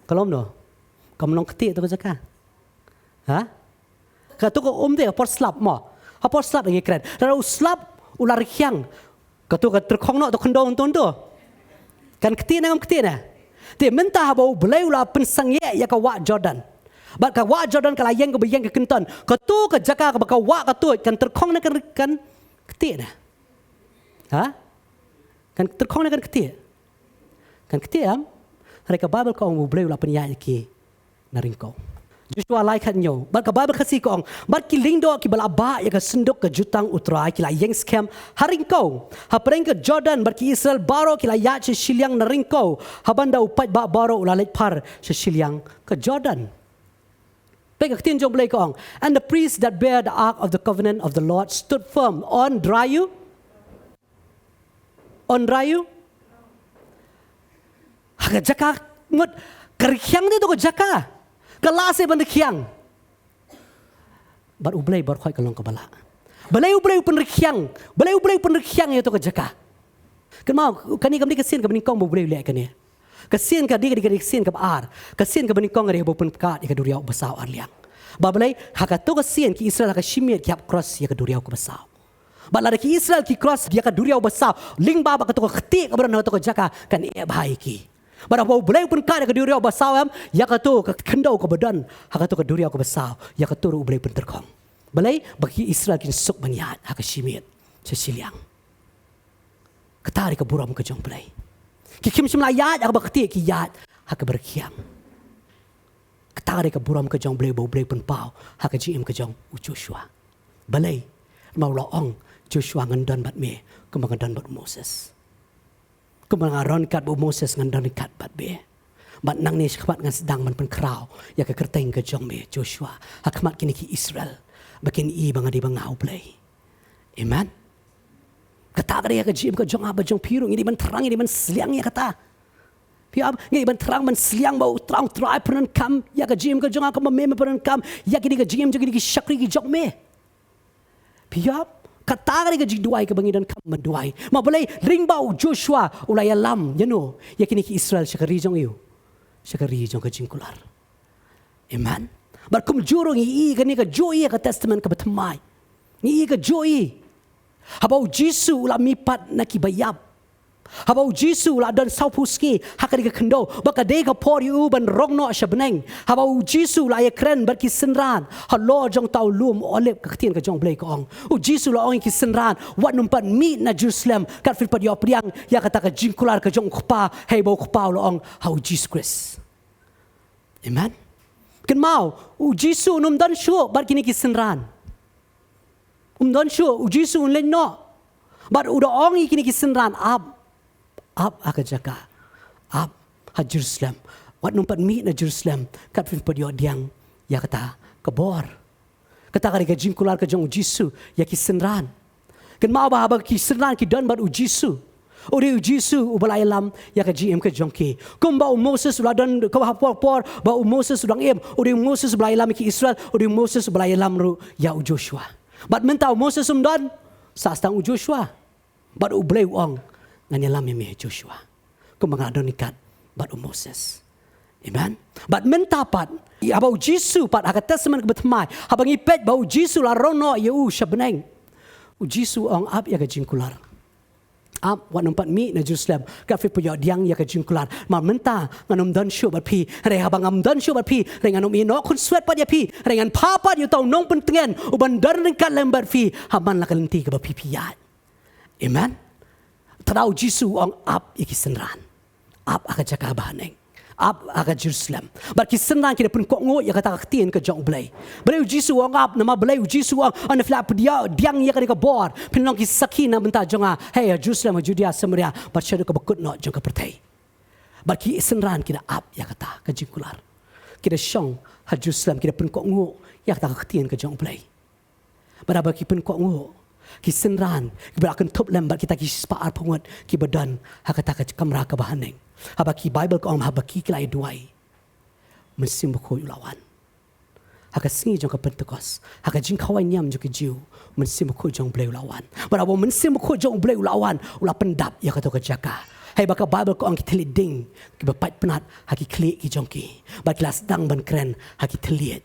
Kan long kumno? Kan long ktieh kato ka jaka. Ha? Kato ka um te ha por slap, mo. Ha por slap ngi kren. Lada u slap u la rkhiang, kato ka tyrkhong noh, to khyndew, to khyndew. Kan ktieh ne kam ktieh ne? Te mynta haba U Blei u la pynsangeh ïa ka wah Jordan, bad ka wah Jordan ka la ïeng kaba ïeng ki kynton, kato ka jaka kaba ka wah ka tuid kan tyrkhong ne kan, kan ktieh ne? Ha? Kan tyrkhong ne kan ktieh? Kan ktieh, em? Hynrei ka Baibl ka ong U Blei u la pynïaid ïa ki na ryngkew. Joshua lai khathynñiew. Bad ka Baibl Khasi ka ong, bad ki lyngdoh kiba la bah ïa ka synduk ka jutang U Trai ki la ïeng skhem ha ryngkew hapdeng ka Jordan, bad ki Israel baroh ki la ïaid sha shiliang na ryngkew, ha bynta u paidbah baroh u la leit phar sha shiliang ka Jordan. Peit ka ktien jong U Blei ka ong, "And the priests that bear the ark of the covenant of the Lord stood firm on dry, on dry." Ha ka jaka ngut, ka rkhiang te to ka jaka. Ka lah se ban rkhiang. Bad U Blei baroh ka long kaba lah. Balei U Blei u pynrikhiang? Balei U Blei u pynrikhiang ïa kato ka jaka? Kynmaw, kane kam dei ka sien kaba nyngkong ba U Blei u leh kane. Ka sien ka dei, ka dei, ka dei ka sien kaba ar. Ka sien kaba nyngkong ka dei ba u pynkad ïa ka duriaw basaw ar liang. Ba balei, ha kato ka sien ki Israel ha ka shimet ki hap cross ïa ka duriaw kaba saw. Bad lada ki Israel ki cross ïa ka duriaw basaw, lyngba ba kato ka ktieh kaba don ha kato ka jaka kan ïeh bha ïa ki. Bad haba U Blei u pynkad ïa ka duriaw basaw em, ïa kato ka khyndew kaba don ha kato ka duriaw kaba saw, ïa kato ruh U Blei u pyntyrkhong. Balei? Ba ki Israel kin suk ban ïaid ha ka shimet sha shiliang. Kata ka dei ka burom ka jong U Blei. Ki kham shym la ïaid ha kaba ktieh, ki ïaid ha kaba rkhiang. Kata ka dei ka burom ka jong U Blei ba U Blei u pynpaw ha ka jingim ka jong u Joshua. Balei? Namar u la ong, Joshua, ngan don bad me kumba nga don bad u Moses. Kumba nga don ryngkat bad u Moses, ngan don ryngkat bad me. Bad nangne shakhmat ngan sdang ban pynkhraw ïa ka kyrteng ka jong me, Joshua, ha khmat kine ki Israel, ba kin i ba nga dei ba nga U Blei. Amen. Kata ka dei ka jingim ka jong nga bad jong phi ruh, ngi dei ban thrang, ngi dei ban sliang ïa kata. Phi ap, ngi dei ban thrang ban sliang ba U Trai, U Trai pyndonkam ïa ka jingim ka jong nga kumba me me pyndonkam ïa kine ki jingim jong kine ki shakri ki jong me. Phi ap, kata ka dei ka jingduwai kaba ngi donkam ban duwai. Namar balei? Lyngba u Joshua u la ïalam, ïa no, ïa kine ki Israel sha ka ri jong u, sha ka ri jong ka jingkular. Amen. Bad kumjuh ruh ngi i kane kajuh ïa ka Testament kaba thymmai. Ngi i kajuh ïa, haba u Jisu u la mihpat na ki baïap, haba u Jisu u la don sawphew sngi ha kane ka khyndew, ba ka dei ka por ïa u ban rong noh sha bneng. Haba u Jisu u la ïakren bad ki synran halor jong uta u lum Olib, ka ktien ka jong U Blei ka ong, u Jisu u la ong ïa ki synran, wat nym pat mih na Jerusalem kat phin pat ïoh pdiang ïa kata ka jingkular ka jong u Kpa, haba u Kpa u la ong ha u Jisu Khrist. Amen. Kynmaw, u Jisu um don shuh bad kine ki synran. Um don shuh, u Jisu un leit noh. Bad u da ong ïa kine ki synran, ap, ap ha ka jaka, ap ha Jerusalem. Wat nym pat mih na Jerusalem kat phin pat ïoh pdiang ïa kata ka bor. Kata ka dei ka jingkular ka jong u Jisu ïa ki synran. Kynmaw ba haba ki synran ki don bad u Jisu, u dei u Jisu uba la ïalam ïa ka jingim ka jong ki. Kumba u Moses u la don, kumba ha por por ba u Moses u dang im, u dei u Moses uba la ïalam ïa ki Israel, u dei u Moses uba la ïalam ruh ïa u Joshua. Bad mynta u Moses um don, sah sdang u Joshua. Bad U Blei u ong, ngan ïalam ïa me Joshua, kumba nga la don ryngkat bad u Moses. Amen. Bad mynta pat, haba u Jisu pat ha ka Testament kaba thymmai, haba ngi peit ba u Jisu la rong noh ïa u sha bneng, u Jisu u ong, ap ïa ka jingkular. Ap, wat nym pat mih na Jerusalem kat phin pat ïoh pdiang ïa ka jingkular. Namar mynta ngan ym don shuh bad phi. Hynrei haba ngam don shuh bad phi, hynrei ngan ym ïeh noh khunswet pat ïa phi, hynrei ngan phah pat ïa uta u nongpyntngen uban don ryngkat lem bad phi ha man la ka lynti kaba phi phi ïaid. Amen. Te u Jisu u ong, ap ïa ki synran, ap ha ka jaka ba haneng, ap ha ka Jerusalem. Bad ki synran ki da pynkohnguh ïa kata ka ktien ka jong U Blei. Balei u Jisu u ong ap? Namar balei u Jisu u ong, ynda phi la pdiang ïa kane ka bor, phin long ki sakhi na bynta jong nga, hei, ha Jerusalem, ha Judea, Samaria, bad shaduh kaba kut noh jong ka pyrthei. Bad ki synran ki da ap ïa kata ka jingkular. Ki da shong ha Jerusalem, ki da pynkohnguh ïa kata ka ktien ka jong U Blei. Bad haba ki pynkohnguh, ki synran kiba la kynthup lem bad kita ki shispah arphew ngut kiba don ha kata ka kamra kaba haneng, haba ki Baibl ka ong, haba ki ki la ïa duwai, Mynsiem Bakhuid u la wan. Ha ka sngi jong ka Pentekost, ha ka jingkhawai niam jong ki Jiw, Mynsiem Bakhuid jong U Blei u la wan. Bad haba u Mynsiem Bakhuid jong U Blei u la wan, u la pyndap ïa kato ka jaka. Hei ba ka Baibl ka ong, ki thylliej ding kiba pait pnat ha ki khlieh ki jong ki, bad ki la sdang ban kren ha ki thylliej.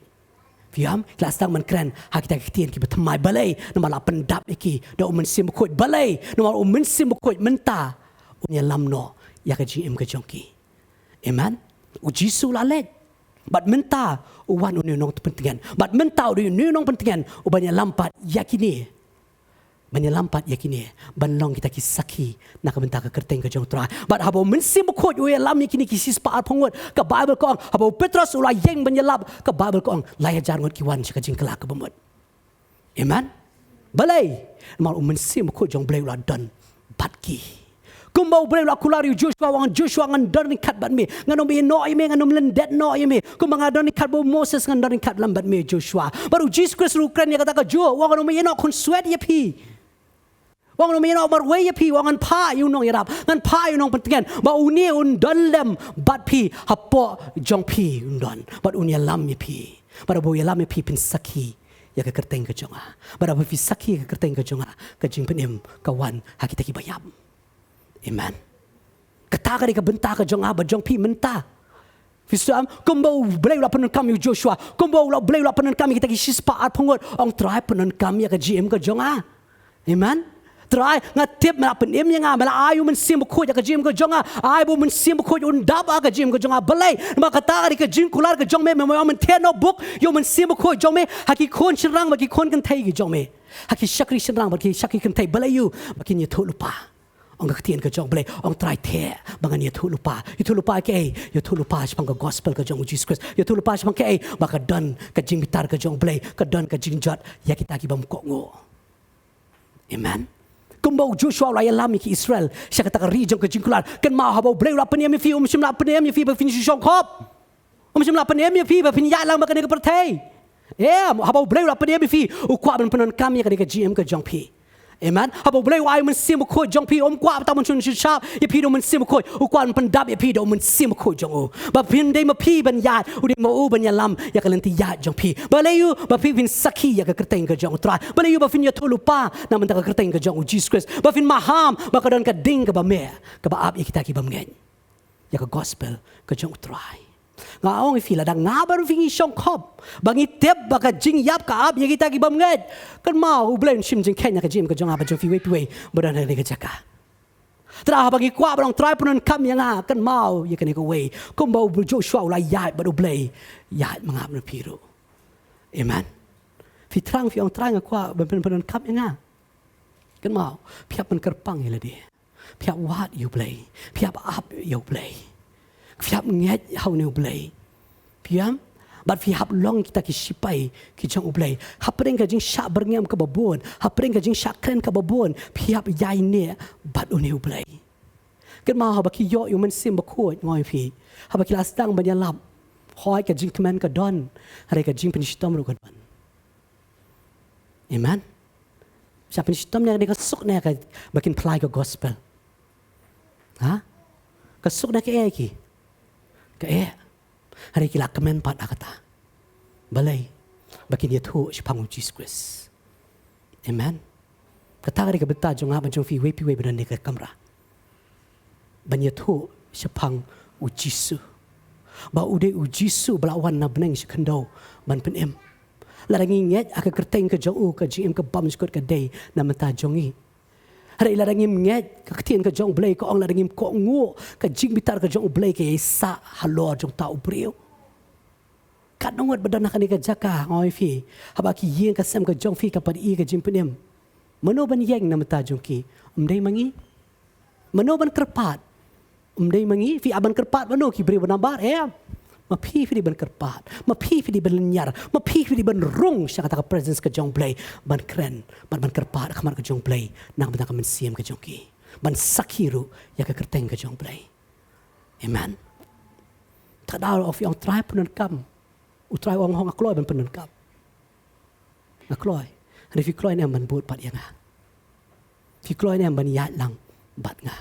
Phi ïam, ki la sdang ban kren ha kita ki ktien kiba thymmai. Balei? Namar la pyndap ïa ki da u Mynsiem Bakhuid. Balei? Namar u Mynsiem Bakhuid mynta un ïalam noh ïa ka jingim ka jong ki. Amen. U Jisu u la leit. Bad mynta u wan une u nongpyntngen. Bad mynta u dei une u nongpyntngen uban ïalam pat ïa kine, ban ïalam pat ïa kine ban long kita ki sakhi na ka bynta ka kyrteng ka jong U Trai. Bad haba u Mynsiem Bakhuid u ïalam ïa kine ki shispah arphew ngut, ka Baibl ka ong, haba u Petros u la ïeng ban ïalap, ka Baibl ka ong, lai hajar ngut ki wan sha ka jingkylla kaba mut. Amen. Balei? Namar u Mynsiem Bakhuid jong U Blei u la don bad ki. Kumba U Blei u la kular ïa u Joshua, u ong, Joshua, ngan don ryngkat bad me. Ngan ym ïehnoh ïa me, ngan ym lyndet noh ïa me. Kumba nga don ryngkat bad u Moses, ngan don ryngkat lem bad me Joshua. Bad u Jisu Khrist ruh u kren ïa kata kajuh, u ong, ngan ym ïehnoh khunswet ïa phi. U ong, ngan ym ïehnoh marwei ïa phi, u ong, ngan phah ïa u nongïarap, ngan phah ïa u nongpyntngen, ba une un don lem bad phi, hapoh jong phi un don, bad un ïalam ïa phi. Bad haba u ïalam ïa phi, phin sakhi ïa ka kyrteng ka jong nga. Bad haba phi sakhi ïa ka kyrteng ka jong nga, ka jingpynim ka wan ha kita kiba ïap. Amen. Kata ka dei ka bynta ka jong nga bad jong phi mynta. Phi sngewthuh, kumba U Blei u la pyndonkam ïa u Joshua, kumba U Blei u la pyndonkam ïa kita ki shispah arphew ngut, ong Trai pyndonkam ïa ka jingim ka jong nga. Amen. Trai, nga tip me la pynim ïa nga, me la ai U Mynsiem Bakhuid ïa ka jingim ka jong nga. Ai ba U Mynsiem Bakhuid un dap ha ka jingim ka jong nga. Balei? Namar kata ka dei ka jingkular ka jong me, me, me, me, me, te no buk ïa U Mynsiem Bakhuid jong me ha ki khun shynrang bad ki khun kynthei ki jong me. Ha ki shakri shynrang bad ki shakri kynthei. Balei ïa u? Ba kin ïathuh lypa. Ong ka ktien ka jong U Blei, ong Trai te, ba ngan ïathuh lypa. Ïathuh lypa kaei? Ïathuh lypa shaphang ka gospel ka jong U Jisu Khrist. Ïathuh lypa shaphang kaei? Ba ka don ka jingbitar ka jong U Blei, ka don ka jingjot ïa kita ki bym kohnguh. Amen. Kumba u Joshua u la ïalam ïa ki Israel sha kata ka ri jong ka jingkular. Kynmaw, haba U Blei u la pynim ïa phi, um shym la pynim ïa phi ba phin shu shongkhop. Um shym la pynim ïa phi ba phin ïaid lang bad kane ka pyrthei. Em, haba U Blei u la pynim ïa phi, u kwah ban pyndonkam ïa kane ka jingim ka jong phi. Amen. Haba U Blei u ai U Mynsiem Bakhuid jong phi, um kwah ba tang ban shun shun shap ïa phi da U Mynsiem Bakhuid, u kwah ban pyndap ïa phi da U Mynsiem Bakhuid jong u. Ba phin dei ma phi ban ïaid, u dei ma u ban ïalam ïa ka lynti ïaid jong phi. Balei ïa u? Ba phi phin sakhi ïa ka kyrteng ka jong U Trai. Balei ïa u? Ba phin ïathuh lypa na bynta ka kyrteng ka jong U Jisu Khrist. Ba phin maham ba ka don ka ding kaba meh kaba ap ïa kita ki bym ngeit ïa ka gospel ka jong U Trai. Nga ong ïa phi, lada nga bad phi ngi shongkhop, ba ngi tip ba ka jingïap ka ap ïa kita ki bym ngeit, kynmaw, U Blei un shim jingkheiñ ïa ka jingim ka jong nga bad jong phi, iwei pa iwei ba don ha kane ka jaka. Te lada haba ngi kwah ban ong Trai pyndonkam ïa nga, kynmaw ïa kane kawei, kumba u Joshua u la ïaid bad U Blei, ïaid ma nga bad ma phi ruh. Amen. Phi thrang phi ong Trai nga kwah ban pyn- pyndonkam ïa nga. Kynmaw, phi hap ban kyrpang ïa lade. Phi hap wad ïa U Blei. Phi hap ap ïa U Blei. Phi hap ngeit ha une U Blei. Phi ïam? Bad phi hap long kita ki shipai ki jong U Blei. Hapdeng ka jingshah byrngem kaba bun, hapdeng ka jingshah kren kaba bun, phi hap ïaineh bad une U Blei. Kynmaw, haba ki ïoh ïa U Mynsiem Bakhuid, nga ong ïa phi, haba ki la sdang ban ïalap, hooid ka jingkmen ka don, hynrei ka jingpynshitom ruh ka don. Amen. Sha pynshitom ne ka dei ka suk ne ka ba kin pynlait ka gospel? Ha? Ka suk ne kaei ki? Kaei? Hynrei ki la kmen pat ha kata. Balei? Ba kin ïathuh shaphang U Jisu Khrist. Amen. Kata ka dei ka bynta jong nga bad jong phi, iwei pa iwei ba don ha kane ka kamra. Ban ïathuh shaphang U Jisu. Ba u dei U Jisu ba la wan na bneng sha khyndew ban pynim. Lada ngi ngeit ha ka kyrteng ka jong u, ka jingim ka bymjukut ka dei na bynta jong ngi. Hynrei lada ngim ngeit, ka ktien ka jong U Blei ka ong lada ngim kohnguh, ka jingbitar ka jong U Blei ka ïai sah halor jong uta u briew. Katno ngut ba don ha kane ka jaka, nga ong ïa phi, haba ki ïeng ka sem ka jong phi, ka pait ïa ka jingpynim, mano ban ïeng na bynta jong ki? Ym dei ma ngi? Mano ban kyrpad? Ym dei ma ngi? Phi hap ban kyrpad mano, ki briew ba nambar? Em. Ma phi phi dei ban kyrpad. Ma phi phi dei ban lynñiar. Ma phi phi dei ban rung sha kata ka presence ka jong U Blei, ban kren, ban, ban kyrpad ha khmat ka jong U Blei na ka bynta ka mynsiem ka jong ki, ban sakhi ruh ïa ka kyrteng ka jong U Blei. Amen. Te lada phi ong Trai pyndonkam, U Trai u ong, hooid nga kloi ban pyndonkam. Nga kloi. Hynrei phi kloi ne em ban bud pat ïa nga? Phi kloi ne em ban ïaid lang bad nga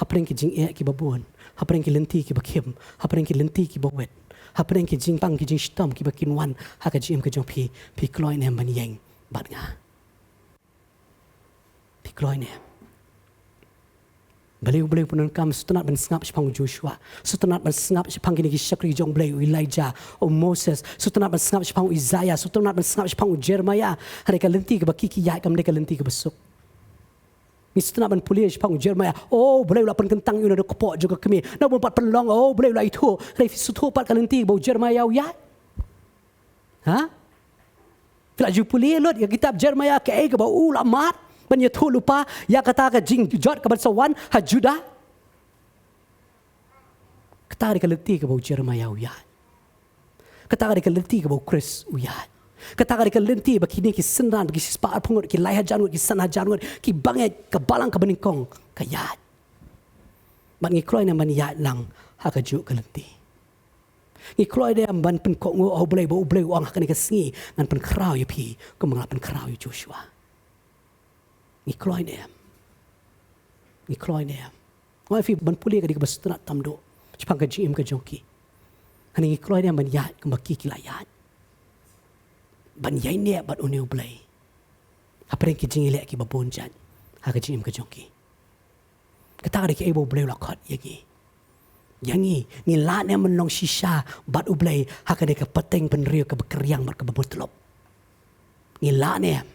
hapdeng ki jingeh kiba bun, hapdeng ki lynti kiba khim, hapdeng ki lynti kiba wit, hapdeng ki jingpang ki jingshitom kiba kin wan ha ka jingim ka jong phi? Phi kloi ne em ban ïeng bad nga? Phi kloi ne em? Balei U Blei u pyndonkam? Sngewtynnat ban sngap shaphang u Joshua. Sngewtynnat ban sngap shaphang kine ki shakri jong U Blei, u Elijah, u Moses. Sngewtynnat ban sngap shaphang u Isaiah. Sngewtynnat ban sngap shaphang u Jeremiah. Hynrei ka lynti kaba ki ki ïaid kam dei ka lynti kaba suk. Ngi sngewtynnat ban pule shaphang u Jeremiah. Oh, U Blei u la pynkyntang ïa u na ka kpoh jong ka kmie. Na u bym pat pynlong, oh, U Blei u la ïathuh. Hynrei phi sngewthuh pat ka lynti kaba u Jeremiah u ïaid? Ha? Phi la ju pule lut ïa ka kitab Jeremiah, kaei kaba u la mad ban ïathuh lypa ïa kata ka jingjot kaban sa wan ha Judah? Kata ka dei ka lynti kaba u Jeremiah u ïaid. Kata ka dei ka lynti kaba u Khrist u ïaid. Kata ka dei ka lynti ba kine ki synran, ki shispah arphew ngut, ki lai hajar ngut, ki san hajar ngut, ki bangeit, ka balang kaba nyngkong ka ïaid. Bad ngi kloi ne em ban ïaid lang ha kajuh ka lynti? Ngi kloi ne em ban pynkohnguh ha U Blei ba U Blei u ong ha kane ka sngi ngan pynkhraw ïa phi kumba nga la pynkhraw ïa u Joshua? Ngi kloi ne em? Ngi kloi ne em? Nga ong ïa phi, ban pule ka dei kaba sngewtynnat tam duh shaphang ka jingim ka jong ki. Hynrei ngi kloi ne em ban ïaid kumba ki ki la ïaid? ban ïaineh bad une U Blei hapdeng ki jingïaleh kiba bun jait ha ka jingim ka jong ki. Kata ka dei kaei ba U Blei u la khot ïa ngi. Ïa ngi, ngi lah ne em ban long shisha bad U Blei ha kane ka pateng bynriew kaba kyrïang bad kaba mutlup? Ngi lah ne em?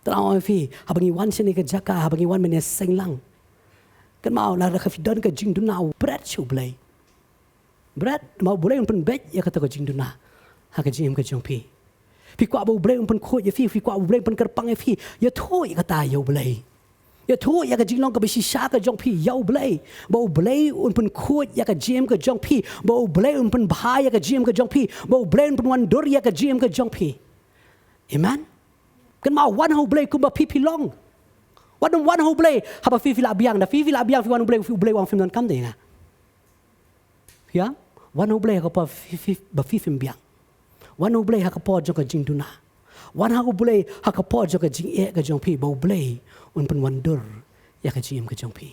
Te nga ong ïa phi, haba ngi wan shane ka jaka, haba ngi wan mynne seng lang, kynmaw, lada ka phi don ka jingduna bret sha U Blei, bret, namar U Blei un pynbeit ïa kata ka jingduna ha ka jingim ka jong phi. Phi kwah ba U Blei un pynkhuid ïa phi, phi kwah U Blei un pynkyrpang ïa phi, ïathuh ïa kata ïa U Blei. Ïathuh ïa ka jinglong kaba shisha ka jong phi ïa U Blei, ba U Blei un pynkhuid ïa ka jingim ka jong phi, ba U Blei un pynbha ïa ka jingim ka jong phi, ba U Blei un pynwandur ïa ka jingim ka jong phi. Amen. Kynmaw, wan ha U Blei kumba phi phi long. Wat nym wan ha U Blei haba phi phi lah biang, da phi phi lah biang phi wan ha U Blei, U Blei u ong phim donkam de ïa nga. Phi ïa wan ha U Blei ha ka por phi, phi, ba phi phim biang. Wan ha U Blei ha ka por jong ka jingduna. Wan ha U Blei ha ka por jong ka jingeh ka jong phi, ba U Blei un pynwandur ïa ka jingim ka jong phi.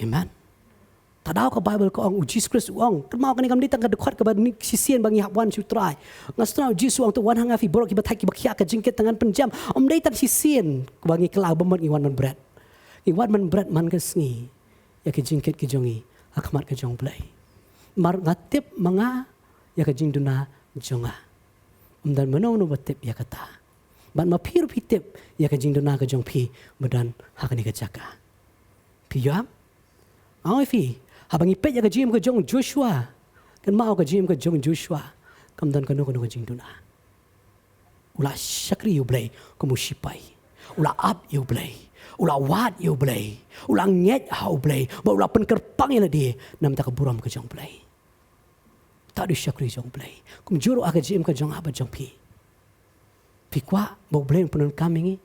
Amen. Te daw ka Baibl ka ong, U Jisu Khrist u ong, kynmaw, kane kam dei tang ka dkhot kaba shisien ba ngi hap wan sha U Trai. Nga sngewthuh U Jisu u ong, to wan ha nga phi baroh kiba thait kiba khiah ka jingkit, tang ngan pynjem. Ym dei tang shisien ba ngi kylla, ba mut ngi wan ban bret. Ngi wan ban bret man ka sngi ïa ka jingkit ka jong ngi ha khmat ka jong U Blei. Namar nga tip ma nga ïa ka jingduna jong nga. Ym don mano mano ba tip ïa kata. Bad ma phi ruh phi tip ïa ka jingduna ka jong phi ba don ha kane ka jaka. Phi ïohi? Nga ong ïa phi, haba ngi peit ïa ka jingim ka jong Joshua, kynmaw, ka jingim ka jong Joshua kam don kano kano ka jingduna. U la shakri ïa U Blei kum u shipai. U la ap ïa U Blei. U la wad ïa U Blei. U la ngeit ha U Blei. Bad u la pynkyrpang ïa lade na ka bynta ka burom ka jong U Blei. Uta u dei u shakri jong U Blei. Kumjuh ruh ha ka jingim ka jong nga bad jong phi. Phi kwah ba U Blei un pyndonkam ïa ngi?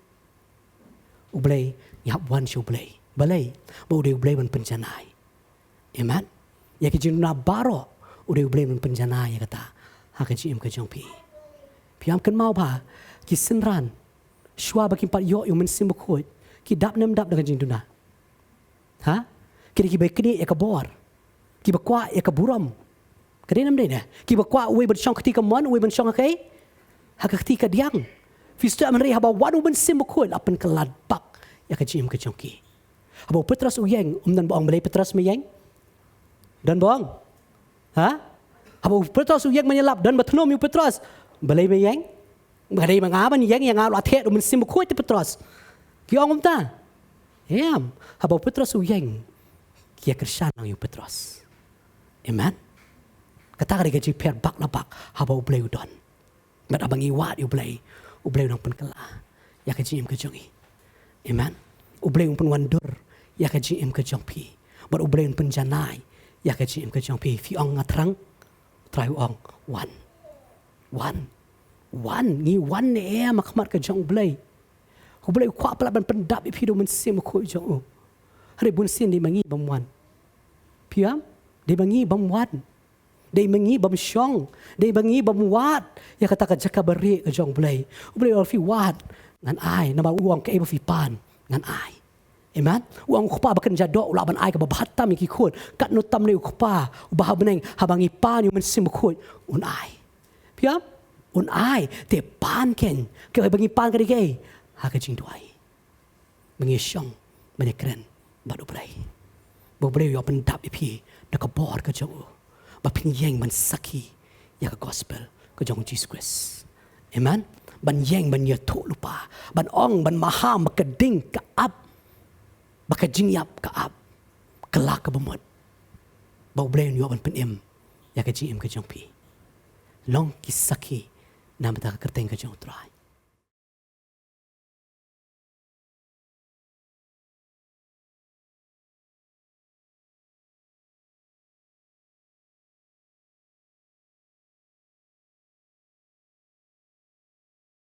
U Blei, ngi hap wan sha U Blei. Balei? Ba u dei U Blei ban pynjanai. Amen. Ïa ki jingduna baroh u dei U Blei ban pynjanai ïa kata ha ka jingim ka jong phi. Phi ïa kynmaw ba ki synran, shuwa ba kim pat ïoh ïa U Mynsiem Bakhuid, ki dap ne ym dap da ka jingduna? Ha? Ki dei kiba knieh ïa ka bor, kiba kwah ïa ka burom. Ka dei ne ym dei ne? Kiba kwah uwei ban shong kti kamon, uwei ban shong ha kaei? Ha ka kti kadiang. Phi sngewthuh, hynrei haba wan U Mynsiem Bakhuid, la pynkylla bak ïa ka jingim ka jong ki. Haba u Petros u ïeng, um don ba ong, balei Petros me ïeng? Don ba ong? Ha? Haba u Petros u ïeng ban ïalap, don ba thnum ïa u Petros, balei me ïeng? Ka dei ma nga ban ïeng, ïa nga la thied U Mynsiem Bakhuid te Petros. Ki ong kumta? Em. Haba u Petros u ïeng, ki ïa kyrshan lang ïa u Petros. Amen. Kata ka dei ka jingpher bak la bak haba U Blei u don. Bad haba ngi wad ïa U Blei, U Blei u nang pynkylla ïa ka jingim ka jong ngi. Amen. U Blei un pynwandur ïa ka jingim ka jong phi. Bad U Blei un pynjanai ïa ka jingim ka jong phi. Phi ong nga thrang, U Trai u ong, wan. Wan. Wan, ngi wan ne em ha khmat ka jong U Blei? U Blei u kwah palat ban pyndap ïa phi da U Mynsiem Bakhuid jong u. Hynrei bunsien dei ma ngi bym wan. Phi ïa, dei ma ngi bym wan. Dei ma ngi bym shong. Dei ma ngi bym wad ïa kata ka jaka barieh ka jong U Blei. U Blei u ong phi wad, ngan ai. Namar u ong kaei ba phi pan, ngan ai. Amen. U ong u kpa ba kynja doh u lah ban ai kaba bha tam ïa ki khun. Katno tam ne u Kpa uba ha bneng, haba ngi pan ïa U Mynsiem Bakhuid, un ai. Phi ïa, un ai. Te pan kein, kaei ba ngi pan ka dei kaei? Ha ka jingduwai. Ba ngi shong, ba ngi kren bad U Blei. Ba U Blei u ïoh pyndap ïa phi da ka bor ka jong u, ba phin ïeng ban sakhi ïa ka gospel ka jong U Jisu Khrist. Amen. Ban ïeng ban ïathuh lypa, ban ong, ban maham ba ka ding ka ap, ba ka jingïap ka ap, ka la ka bamut. Ba U Blei un ïoh ban pynim ïa ka jingim ka jong phi. Long ki sakhi na ka bynta ka kyrteng ka jong U Trai.